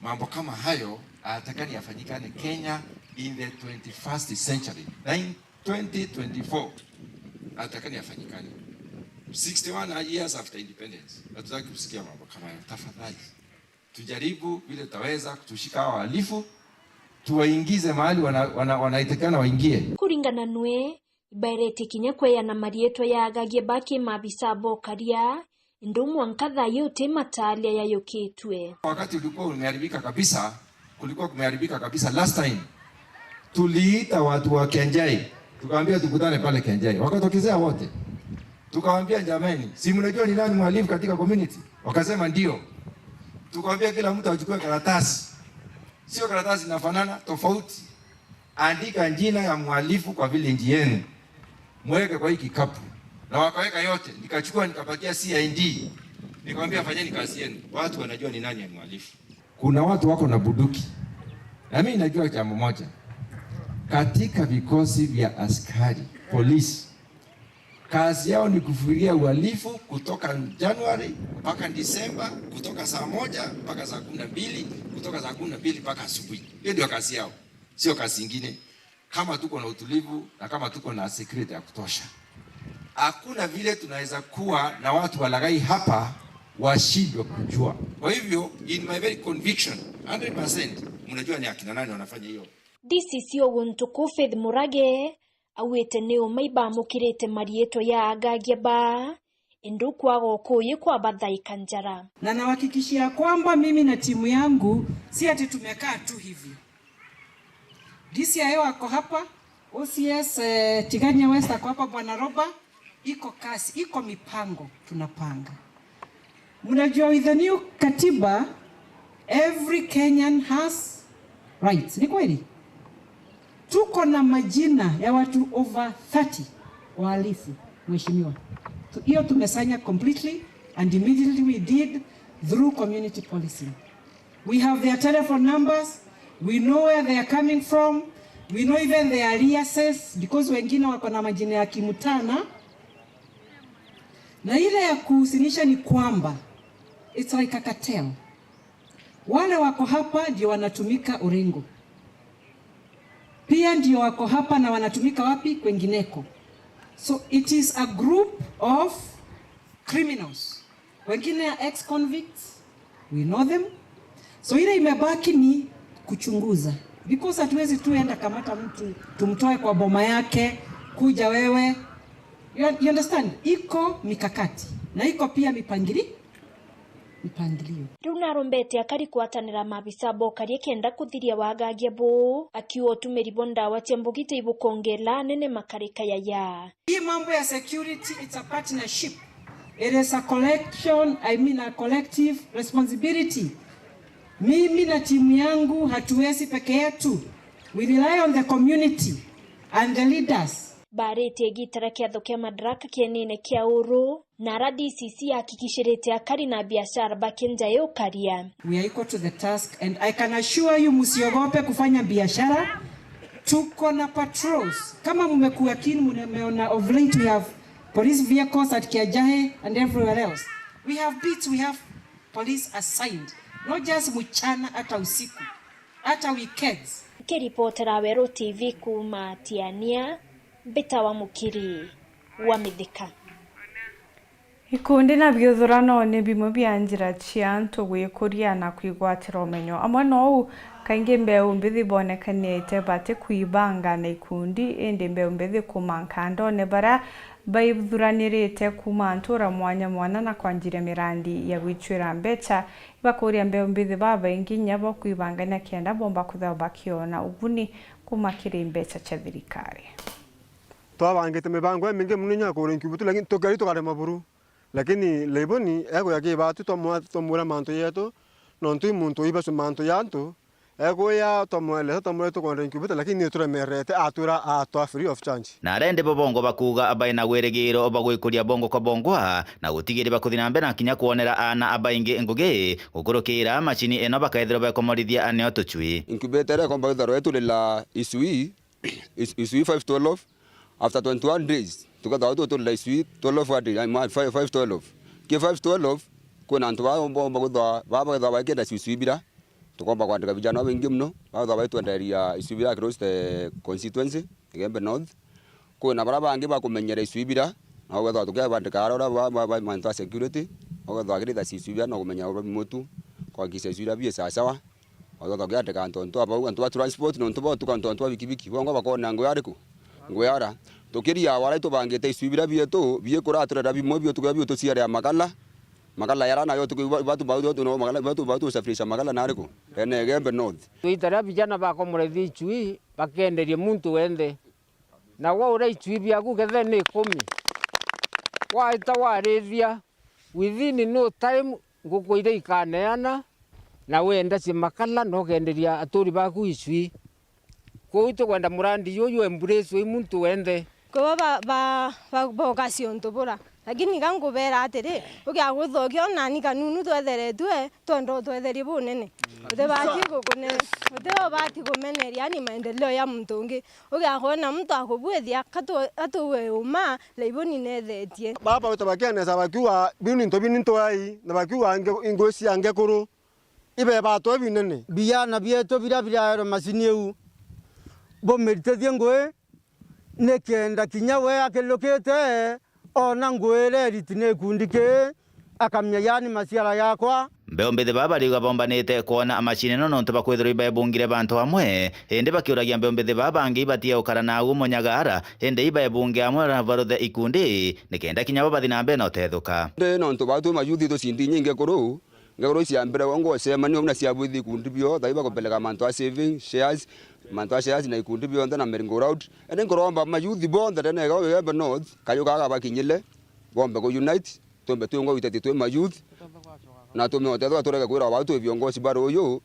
Mambo kama hayo hayatakani yafanyikane Kenya in the twenty-first century. Na in twenty twenty-four, hayatakani yafanyikane. Sixty-one years after independence, hatutaki kusikia mambo kama hayo. Tafadhali, tujaribu vile tutaweza kutushika hawa wahalifu, tuwaingize mahali wana-, wana-, wanaitakana waingie. Kuringana nwe, ibaeretie kinya kweana marietwa ya agagia ba kimaabisa ba ukaria, indi mwanka thaa ii uti mataaria yayukitue. Wakati ulikuwa umeharibika kabisa, kulikuwa kumeharibika kabisa last time, tuliita watu wa Kenjai, tukawaambia tukutane pale Kenjai, wakatokezea wote. Tukawaambia, "Jameni, si mnajua ni nani mhalifu katika community?" Wakasema, "Ndio." Tukawaambia kila mtu achukue karatasi, sio karatasi inafanana, tofauti. Andika jina ya mhalifu kwa village yenu, mweke kwa hii kikapu. Na wakaweka yote, nikachukua nikapatia C I D, nikamwambia, "Fanyeni kazi yenu, watu wanajua ni nani ni mhalifu." Kuna watu wako na bunduki, na mimi najua jambo moja, katika vikosi vya askari polisi, kazi yao ni kufikiria uhalifu kutoka Januari mpaka Disemba, kutoka saa moja mpaka saa kumi na mbili, kutoka saa kumi na mbili mpaka asubuhi. Hiyo ndio kazi yao, sio kazi ingine. Kama tuko na utulivu na kama tuko na security ya kutosha, hakuna vile tunaweza kuwa na watu walaghai hapa washindwe kujua. Kwa hivyo, in my very conviction, hundred percent, mnajua ni akina nani wanafanya hiyo. D C C o guntu kuu Faith Murage augite ni uma ibamukirite mariitwa ya agagia baa, indi ukwaga ukuyi kwabathaika njara. Na nawahakikishia kwamba mimi na timu yangu si ati tumekaa tu hivyo. D C I O ako hapa, O C S, eh, Tigania West ako hapa, Bwana Roba, iko kasi, iko mipango tunapanga. Mnajua, with the new katiba, every Kenyan has rights. Ni kweli? Tuko na majina ya watu over thirty wahalifu, mheshimiwa. Tu-, hiyo tumesanya completely and immediately we did through community policing. We have their telephone numbers, we know where they are coming from, we know even their aliases, because wengine wako na majina ya kimtana. Na ile ya kuhusinisha ni kwamba it's like a cartel. Wale wako hapa ndio wanatumika Orengo. Pia ndio wako hapa na wanatumika wapi? Kwengineko. So it is a group of criminals. Wengine are ex-convicts, we know them. So ile imebaki ni kuchunguza. Because hatuwezi tu enda kamata mtu, tumtoe kwa boma yake, kuja wewe. You, you understand? Iko mikakati. Na iko pia mipangili-, mipangilio. Riu narombete akari kwatanira maabisa bokarie kenda kuthiria wagagia buu, akiuga utumiri bwa ndawa cia mbugi ti ibukongela anene makarika yaya. Hii mambo ya security, it's a partnership. It is a collection, I mean a collective responsibility. Mimi na timu yangu hatuwezi peke yetu. We rely on the community and the leaders. Baaritie igitara kiatho kia Madaraka kienine kia Uru, na R D C C ahakikishirite akari na biashara ba Kenjae ukaria. We are equal to the task and I can assure you, msiogope kufanya biashara. Tuko na patrols. Kama mmekuwa keen, mmeona of late we have police vehicles at Kiajae and everywhere else. We have beats, we have police assigned. Not just mchana, hata usiku, hata weekends. Nkiripotera Weru T V kuuma Tiania, mbitawa Mukiri wa Mithika. Ikundi na biuthuranone bimwe bia njira cia antu gwikuria na kwigwatira umenyo. Amwe nou, kaingi mbeu mbithi bonekanite bati kwibanga na ikundi, indi mbeu mbithi kuuma nkandone baria baithuranirite kuuma ntura mwanya mwanya na kwanjiria mirandi ya gwicwira mbeca. Ibakuria mbeu mbithi babaingi inya bo kwibangania kenda bomba kwithirwa bakiona uguni kuuma kiri mbeca cia thirikari. Twabangite mibango imingi mono inya kuria incubator, lakini tukeri tukarema buru. Lakini Laiboni ekwija kibatu, twamwa-, twamwira mantu yetu, nontu i muntu wibacu mantu ya antu, ekwija twamweleza, twamwira tukwenda incubator, lakini ni turemerete, atwira atwa free of charge. Na aria indi bo bongwa bakuuga baina wirigiro bwa gwikuria bongwa kwa bongwa, na gutigiria bakuthi na mbere na kinya kwonera aana baingi ngugi gukurukira macini ino bakaithirwa bekomorithia aneo tucwi. Incubator iria ikomba kwithirwa iturira icui, ic-, icui five twelve, after twenty-one days, tukethirwa tuturira icui twelve a day, ai, ma-, five, five twelve. Ki five twelve, kwina antu baa bomba kwithirwa, baa bakethirwa bakienda icui bira, tukomba kwandika vijana babaingi mono, bakethirwa baitwenderia icui bira across the constituency, Igembe North. Kwina baria bangi bakumenyera icui bira, nabo ukethirwa tukibandika aria uria ba, ba, ba, mantu a security, ukethirwa akiritha icui bira na kumenya uria bimotu, kuhakikisha icui bira bie sawasawa. Ukethirwa tukiandika antu, antu abau, antu ba transport, nontu bo tuka antu, antu ba bikibiki, bongwa bakona ngugi ariku? Ngugi ara. Tukiria wara itubangite icui bira bietu, biikuraturira bimwe bietu, kuria bietu ciaria makala. Makala yara nayo tuki-, ba-, batu, batu, batu, no makala, batu, batu usafirisha makala na ariku? Ene Igembe North. Twitaria vijana bakomorethia icui, bakenderie muntu wenthe. Na gwa uria icui biaku kethe ni ikumi, waita warithia, within no time, nguku iria ikaneana, na wenda cia makala, na ukenderia aturi baku icui. Kwou tukwenda murandi juju embrace i muntu wenthe. Kwou ba, ba, ba, bokacia untu bura. Lakini iga ngubeera atiri, ugia gwithokio nani kanunu twetheretue, twenda utwetherie bunene. Utibati gukune-, utibati kumeneria ni maendeleo ya muntu ungi. Ugia kwona muntu akubwithia, katu-, atuwe uma, laibuni nethetie. Baba witwa bakianesa bakiuga, biu ni into bini ntwai, na bakiuga nge-, ingui cia ngekuru. Ibe batwe binene. Biana bietu biria biraerwe macini iu, bumiritithie ngui, nikenda kinya we akilukite, ona ngui iria iriti ni gikundi kii, akamenya, yaani maciara yakwa. Mbeu mbithi baa bariuga bombanite kwona macini ino nontu bakwithirwa ibebungire bantu amwe, indi bakiuragia mbeu mbithi baa bangi ibatie gukara na au munyagara, indi ibebunge amwe na baruthe ikundi, nikenda kinya bo bathi na mbere na utethuka. Ndi nontu baa twi mayuthi tucindi inyingi kuru, Ngegoro iciambire wongo ucemania, na ciabwithi ikundi bio, thai bakupeleka mantu a saving, shares, mantu a shares na ikundi bionthe na merry-go-round. Indi nkuromba mayouth bonthe ndene ya Igembe North, kayu gaka bakinyile, bombe ku unite, tumbe twingwa witeti twi mayouth, na tume utethwa turege kwirwa bau twi viongozi ba ruyu,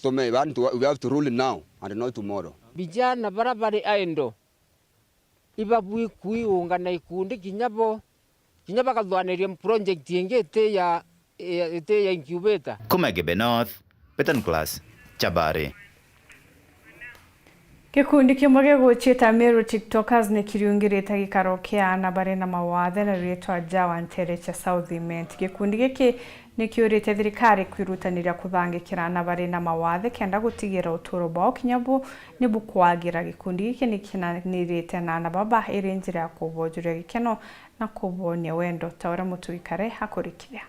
tume, yaani, we have to rule now and not tomorrow. Vijana bara bari idle, ibabui kwiungana ikundi kinya bo, kinya bakathwaniria project ingi iti ya, ya, iti ya incubator. Kuma Igembe North, Peter Nicholas, Chabari. Gikundi kimwe giguciita Meru TikTokers ni kiriungirite gikaro kia aana bari na mawathe na riitwa Jawa nteere cia South Imenti. Gikundi giki ni kiurite thirikari kwirutaniria kuthangikira aana bari na mawathe kenda gutigira uturo bwao kinya bu ni bukwagira. Gikundi giki ni kinanirite na aana baba iri njira ya kubojuria gikeno na kubonia wendo, ta uria Mutugi Kare akurikithia.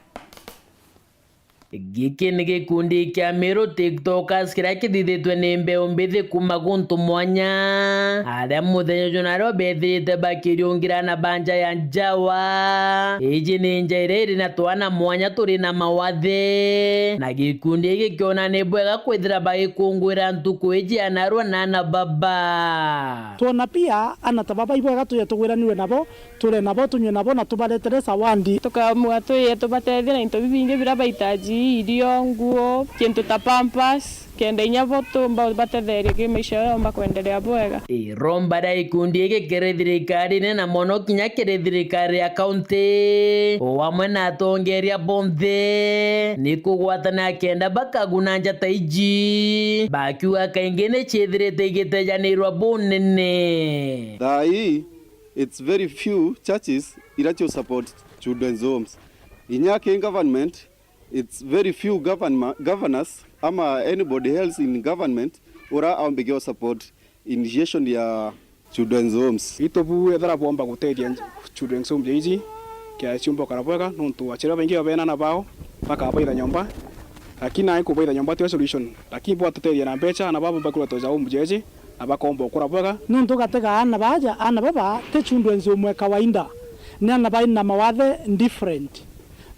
Giki ni gikundi kia Meru TikTokers kiria kithithitwe ni mbeu mbithi kuma guntu mwanya, aria muthenya juna rio bethirite bakiriungira na banja ya Jawa. Iji ni nja iria iri na twana mwanya turi na mawathe, na gikundi giki kiona ni bwega kwithira bagikungwira ntuku iji ya narua na aana baba. Twona pia aana ta baba ibwega tuje tugwiranirwe nabo, ture nabo, tunywe nabo na tubaretere sawandi. Tukaamua tuje tubatethie na into bibingi biria baitaji, irio, nguo, kintu ta pampers, kenda inya bo tumba batetherie ki maisha yao yomba kwendelea bwega. Iromba ria gikundi giki kiri thirikarine na mono kinya kiri thirikari ya kaunti, o amwe na atongeria bonthe, ni kugwatana kenda bakaguna njata iji, bakiuga kaingi ni ciithirite igitejanirwa bunene. Thaa ii, it's very few churches iria ciu support children's homes. Inya ki government, it's very few governma-, governors ama anybody else in government ura aumbikia support initiation ya children's homes. Itu bu ethera bwomba gutethia children's home ja iji, kia ciumba ukara bwega, nontu aciari babaingi bena aana bao, bakabaitha nyomba, lakini nai kubaitha nyomba tiyo solution, lakini bwatutethia na mbecha, aana babo bakurwa toja home ja iji, na bakomba ukura bwega. Nontu gatega aana baja, aana baba ti children's home ya kawaida, ni aana bai na mawathe different.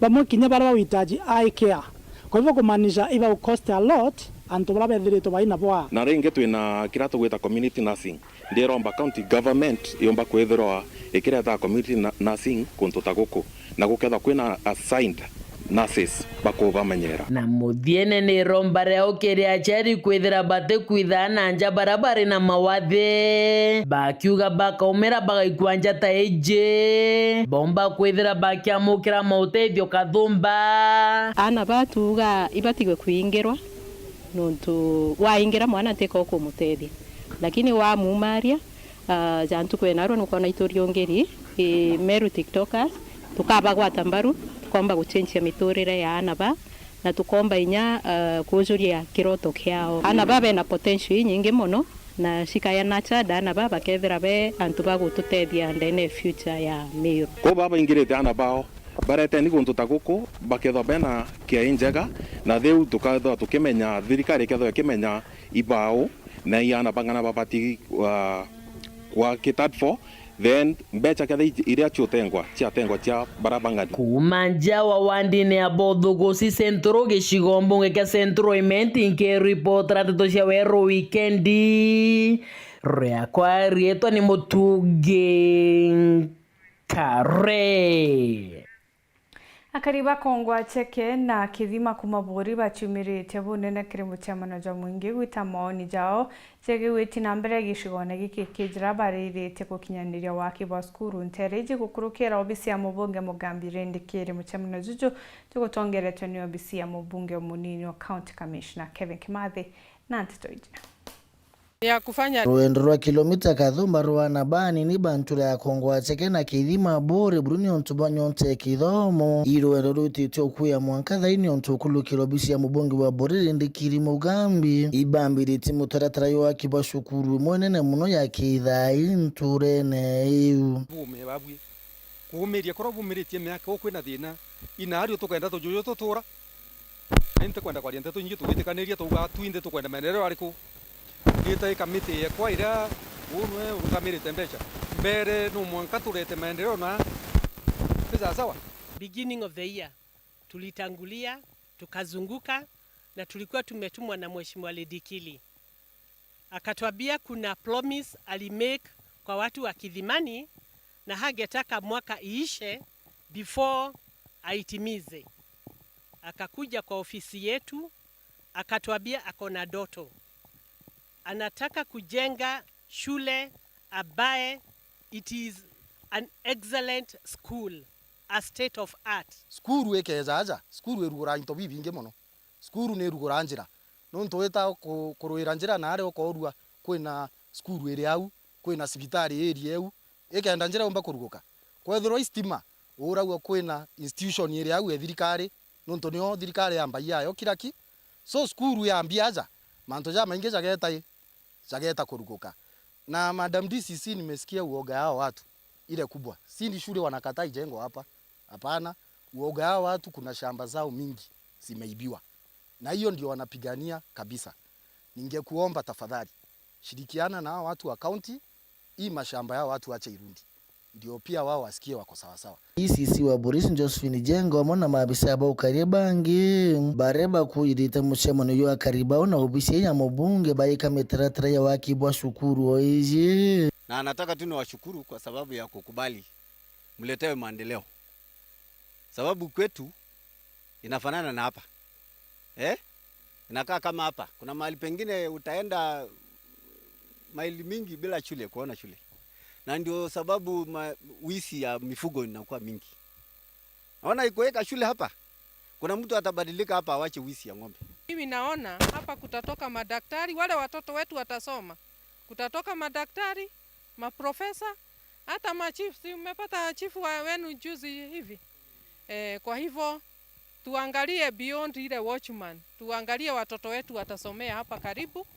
Bamwe kinya baria bawitaji eye care. Kwa hivyo kumaanisha iba cost a lot antu baria bethiritwe bai na bwaa. Na ringi twina kiria tugwita community nursing. Ndiromba county government yomba kwithirwa ikireta community nu-, nursing kuntu ta guku, na gukethwa kwina assigned nurses bakubamenyera. Na muthiene ni iromba riao kiri aciari kwithira batikwitha aana nja baria bari na mawathe, bakiuga bakaumira bagaikua njata iji, bomba kwithira bakiamukira mautethio kathumba. Aana batuuga ibatigwe kwingirwa, nontu waingira mwana ntika ukumutethia, lakini wamumaria, ah, ja ntuku ya narua nukona ituriungiri, i, Meru TikTokers, tukabagwata mbaru, tukomba guchenjia miturire ya aana ba, na tukomba inya, ah, kujuria kiroto kiao. Aana ba bena potential inyingi mono, na cikaya nurtured, aana ba bakethira be antu ba gututethia ndene ya future ya Meru. Ko baba baingirite aana bao, bareteni guntu ta guku, bakethwa bena care injega, na riu tukethwa tukimenya, thirikari ikethwa ikimenya ibao, na i aana bang'ana babati, uh, kwa catered for, then mbecha kethira iji-, iria ciutengwa, ciatengwa cia bara bang'ani. Kuuma nja wa wandini ya Bothugusi Central gicigo mbunge kia Central Imenti, nkiripotera ndeto cia Weru Wikendi, riakwa riitwa ni Mutugi Kare. Akari ba Kongwa Cheke na Kithima kuma Buri baciumiritie bunene kiri mucemano jwa mwingi gwita maoni jao jegie gwiti na mbere gicigone giki kijira bariritie gukinyaniria waki bwa cukuru ntere iji gukurukira obisi ya mubunge Mugambi Rindikiri. Mucemano juju jugutongeretwe ni obisi ya mubunge umunini o County Commissioner Kevin Kimathi na nteto iji. Ya kufanya. Rwendo rwa kilomita kathumba rwa na banini ba ntura ya Kongwa Cheke na Kithima Buri buru niontu bwa nyonte ya kithomo. I rwendo rwititwe ukuya mwanka thai niontu ukulukira obisi ya mubunge wa Buri Rindikiri Mugambi ibambiritie mutaratara ya waki bwa cukuru imwe nene muno ya kithai nturene iu. Bume babwi. Kuumiria kuria bumiritie miaka uu kwina thina. Inaari utukenda tujuju tutura. Na ntikwenda kwaria nteto ingi tugwitikaniria twauga twinthe tukwenda maendeleo ariku. Ita i kamiti yekwa iria uu nwe urungamirite mbeca. Mbere no mwanka turete maendeleo na mbeca sawa. Beginning of the year, tulitangulia, tukazunguka, na tulikuwa tumetumwa na Mheshimiwa Ledikili. Akatuambia kuna promise alimake kwa watu wa Kithimani na hangetaka mwaka iishe before aitimize. Akakuja kwa ofisi yetu, akatuambia ako na ndoto. Anataka kujenga shule ambaye it is an excellent school, a state of art. Cukuru ikeeja aja, cukuru irugura into bibingi mono. Cukuru ni irugura njira. Nontu wita ku-, kurwira njira na aria ukoorua kwina cukuru iri au, kwina cibitari area iu, ikenda njira yumba kuruguka. Kwethirwa i stima, uuragua kwina institution iri au e thirikari, nontu nio thirikari yambagia yayo kira ki. So cukuru yambia aja, mantu jamaingi jageeta i, jageeta kuruguka. Na Madam D C C, nimesikia uoga yao watu ile kubwa. Si ni shule wanakataa ijengwe hapa. Hapana, uoga yao watu, kuna shamba zao mingi zimeibiwa. Na hiyo ndio wanapigania kabisa. Ningekuomba tafadhali, shirikiana na hao watu wa county, hii mashamba yao watu wache irundi. Ndio pia wao wasikie wako sawasawa. D C C wa Buri Josephine Jengo amwe na maabisa ba ukaria bangi baria bakuirite mucemano jwa akari bao na obisi ya mubunge baika mitaratara ya waki bwa cukuru o iji. Na nataka tu niwashukuru kwa sababu ya kukubali mletewe maendeleo. Sababu kwetu inafanana na hapa. Eh? Inakaa kama hapa. Kuna mahali pengine utaenda maili mingi bila shule, kuona shule. Na ndio sababu ma-, wizi ya mifugo inakuwa mingi. Naona ikuweka shule hapa. Kuna mtu atabadilika hapa awache wizi ya ng'ombe. Mimi naona hapa kutatoka madaktari, wale watoto wetu watasoma. Kutatoka madaktari, maprofesa, hata machief. Si umepata chief wa, wenu juzi hivi? Eh, kwa hivyo, tuangalie beyond ile watchman. Tuangalie watoto wetu watasomea hapa karibu,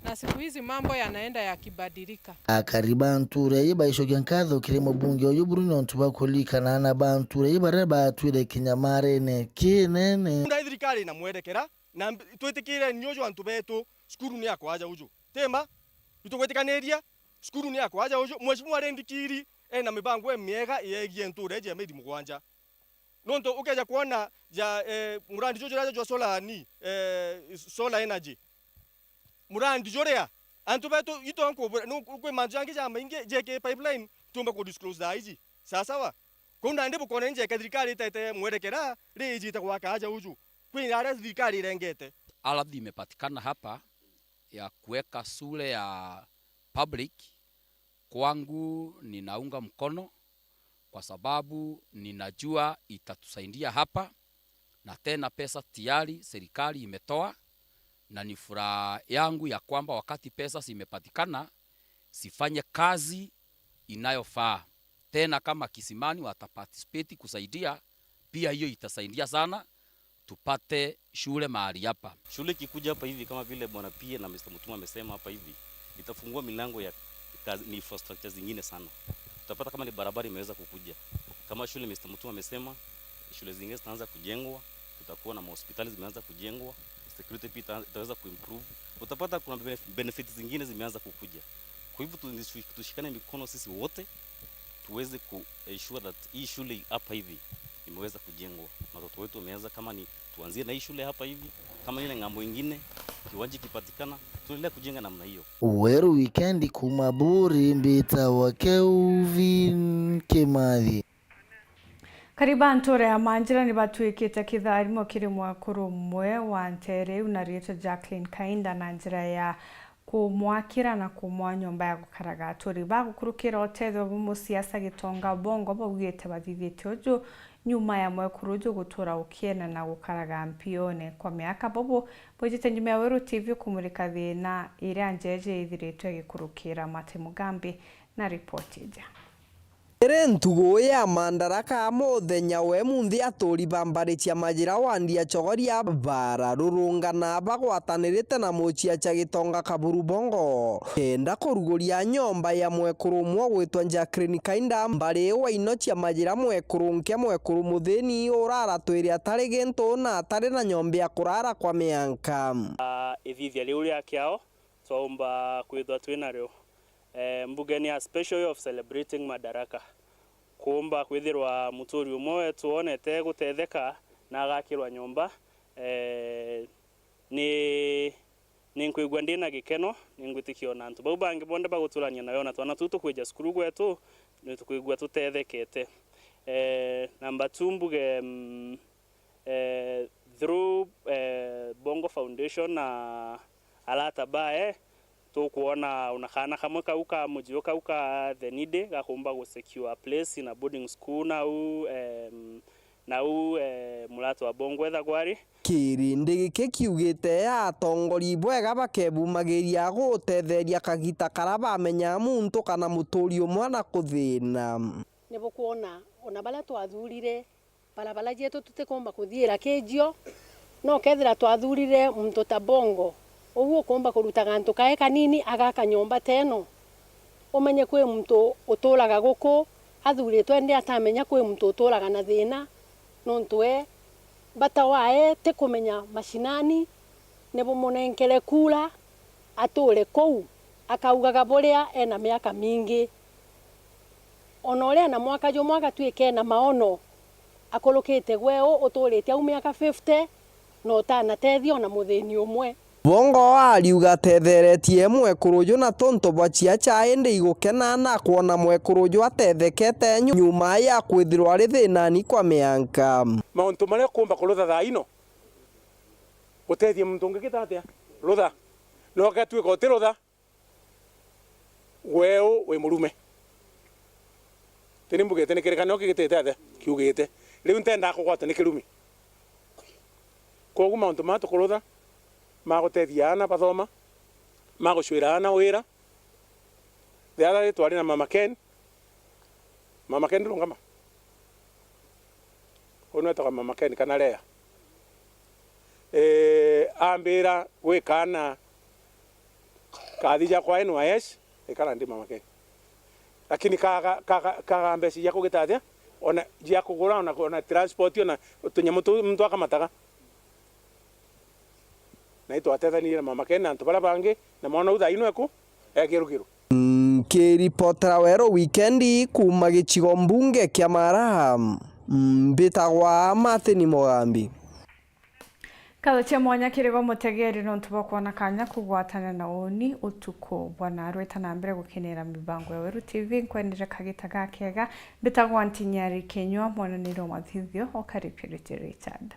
na siku hizi mambo yanaenda yakibadilika. Akari ba ntura ii baicokia nkatho kiri mubunge uyu buru nontu bwa kuririkana aana ba ntura ii baria baatwire kinyamarene kinene. Nda thirikari na mwerekera, na mb-, twitikire ni uju antu betu, cukuru ni akwaja uju. Tima? Itugwitikaniria, cukuru ni akwaja uju. Mheshimiwa Rindikiri ena mibango imiega yegie ntura iji ya mieri mugwanja. Nontu ukeja kwona ja, eh, murandi juju juraja jwa solar ni, eh, solar energy. Murandi juria, antu betu itonkubura, nu-, kwi mantu jangi jamaingi jeki pipeline, tiumba ku disclose thaa iji. Sawa sawa? Kou nandi bukona ni jeke thirikari itete mwerekera, ri ijite gwaka aja uju. Kwi aria thirikari irengete. Ardhi imepatikana hapa ya kuweka shule ya public, kwangu ninaunga mkono kwa sababu ninajua itatusaidia hapa, na tena pesa tayari serikali imetoa, na ni furaha yangu ya kwamba wakati pesa zimepatikana, zifanye kazi inayofaa. Tena kama Kisimani wataparticipate kusaidia, pia hiyo itasaidia sana tupate shule mahali hapa. Shule ikikuja hapa hivi, kama vile Bwana P A na Mister Mutuma amesema hapa hivi, itafungua milango ya kazi, ni infrastructure zingine sana. Utapata kama ni barabara imeweza kukuja. Kama shule Mister Mutuma amesema, shule zingine zitaanza kujengwa, kutakuwa na mahospitali zimeanza kujengwa, security pia ita-, itaweza kuimprove. Utapata kuna benef-, benefits zingine zimeanza kukuja. Kwa hivyo tu-, tushikane mikono sisi wote, tuweze ku ensure that hii shule hapa hivi imeweza kujengwa. Na watoto wetu wameanza, kama ni tuanzie na hii shule hapa hivi, kama ile ng'ambo ingine, kiwanja ikipatikana, tuendelee kujenga namna hiyo. Weru wikendi kuma Buri, mbitawa Kelvin Kimathi. Kariba ntuura ya Manjira ni batuikite kitharimo kiri mwekuru umwe wa nteere iu na riitwa Jacqueline Kainda na njira ya kumwakira na kumwaa nyomba ya gukaraga. Aturi bagukurukira utethio bwa musiasa Gitonga Bongo baugite bathithitie uju nyuma ya mwekuru uju gutura ukiene na gukaraga mpione kwa miaka. Bobo bwijite nyuma ya Weru T V kumurika thina iria njeje ithiritwe igikurukira. Martin Mugambi na ripoti ija. Iri ntugu ya Madaraka, muthenya we munthi aturi ba mbari cia Majira wandi ya Chogoria bararurungana bagwatanirite na muciacia Gitonga Kaburu Bongo kenda kuruguria nyomba ya mwekuru umwe ugwitwa Jacqueline Kainda, mbari wa ino cia Majira, mwekuru nkia, mwekuru muthini uraratwire atari gintu na atari na nyomba ya kurara kwa mianka. Ah, ithithia riu ria kiao twaumba kwithwa twi nario. Eh, mbuge ni a special way of celebrating Madaraka. Kuumba kwithirwa muturi umwe wetu wonete gutetheka na agakirwa nyomba, eh, ni, ni nkwigua ndi na gikeno, ni ngwitikia ona antu bau bangi bonthe baguturania nayo na twana tuu tukwija cukuru gwetu, ni tukwigua tutethekete. Eh, number two mbuge, mm, eh, through, eh, Bongo Foundation na arata bae, tukwona ona kaana kamwe kau ka muji u kau ka The Needy gakumba gu secure a place in a boarding school nau, em, nau, eh, murata wa Bongo ethagwa ari. Kirindi giki kiugite atongori bwega bakebumagiria gutetheria kagita kara bamenya muntu kana muturi umwe na kuthina. Ni bukwona ona baria twathurire barabara cietu tutikumba kuthiira kiijio, no kethira twathurire muntu ta Bongo, uu ukumba kuruta gantu kae kanini agaka nyomba teno, umenye kwi muntu uturaga guku athuritwe, indi atamenya kwi muntu uturaga na thina, nontu we bata wae ti kumenya mashinani, ni bumunenkere kura ature kuu akaugaga buria ena miaka mingi. Ona uria na mwaka jumwe agatuika ena maono, akurukite gwe uu uturite au miaka fifty, na utanatethia ona muthini umwe. Bongo ariuga atetheretie mwekuru uju na tontu bwa ciaca, indi igukena na kwona mwekuru uju atethekete nyu-, nyuma ya kwithirwa ari thinani kwa mianka. Mauntu maria ukumba kurutha thaa ino, utethie muntu ungi gita atia? Rutha. Na ugatuika uti rutha, gwe u wi murume. Tini mbugite ni kirikanio kigitite atia? Kiugite. Riu ntendaa kugwatwa ni kirumi. Kwogu mauntu maa tukurutha, ma gutethia aana bathoma, ma gucwira aana wira. The other day twari na Mama Ken. Mama Ken, rungama. Uu niwe wetagwa Mama Ken kana Lea. Eh, ambira gwi kaana kathi ja kwa N Y S, ikara ndi Mama Ken. Lakini kaga, kaga, kaga mbeca cia kugita atia? Ona cia kugura, ona, ona transport, ona tunyamu tu muntu akamataga. Na itwatethanirie na Mama Ken na antu baria bangi, na mwana u thaa ino eku, e Girugiru. Nkiripotera Weru Wikendi kuuma gicigo mbunge kia Mara, mbitagwa Martin Mugambi. Nkatho cia mwanya kiri gwe mutegeri nontu bwa kwona kanya kugwatana na uuni utuku bwa narua. Ita na mbere gukenera mibango ya Weru T V, nkwendere kagita gakega. Mbitagwa Ntinyari Kinyua, mwananiri wa mathithio o Karipiriti Richard.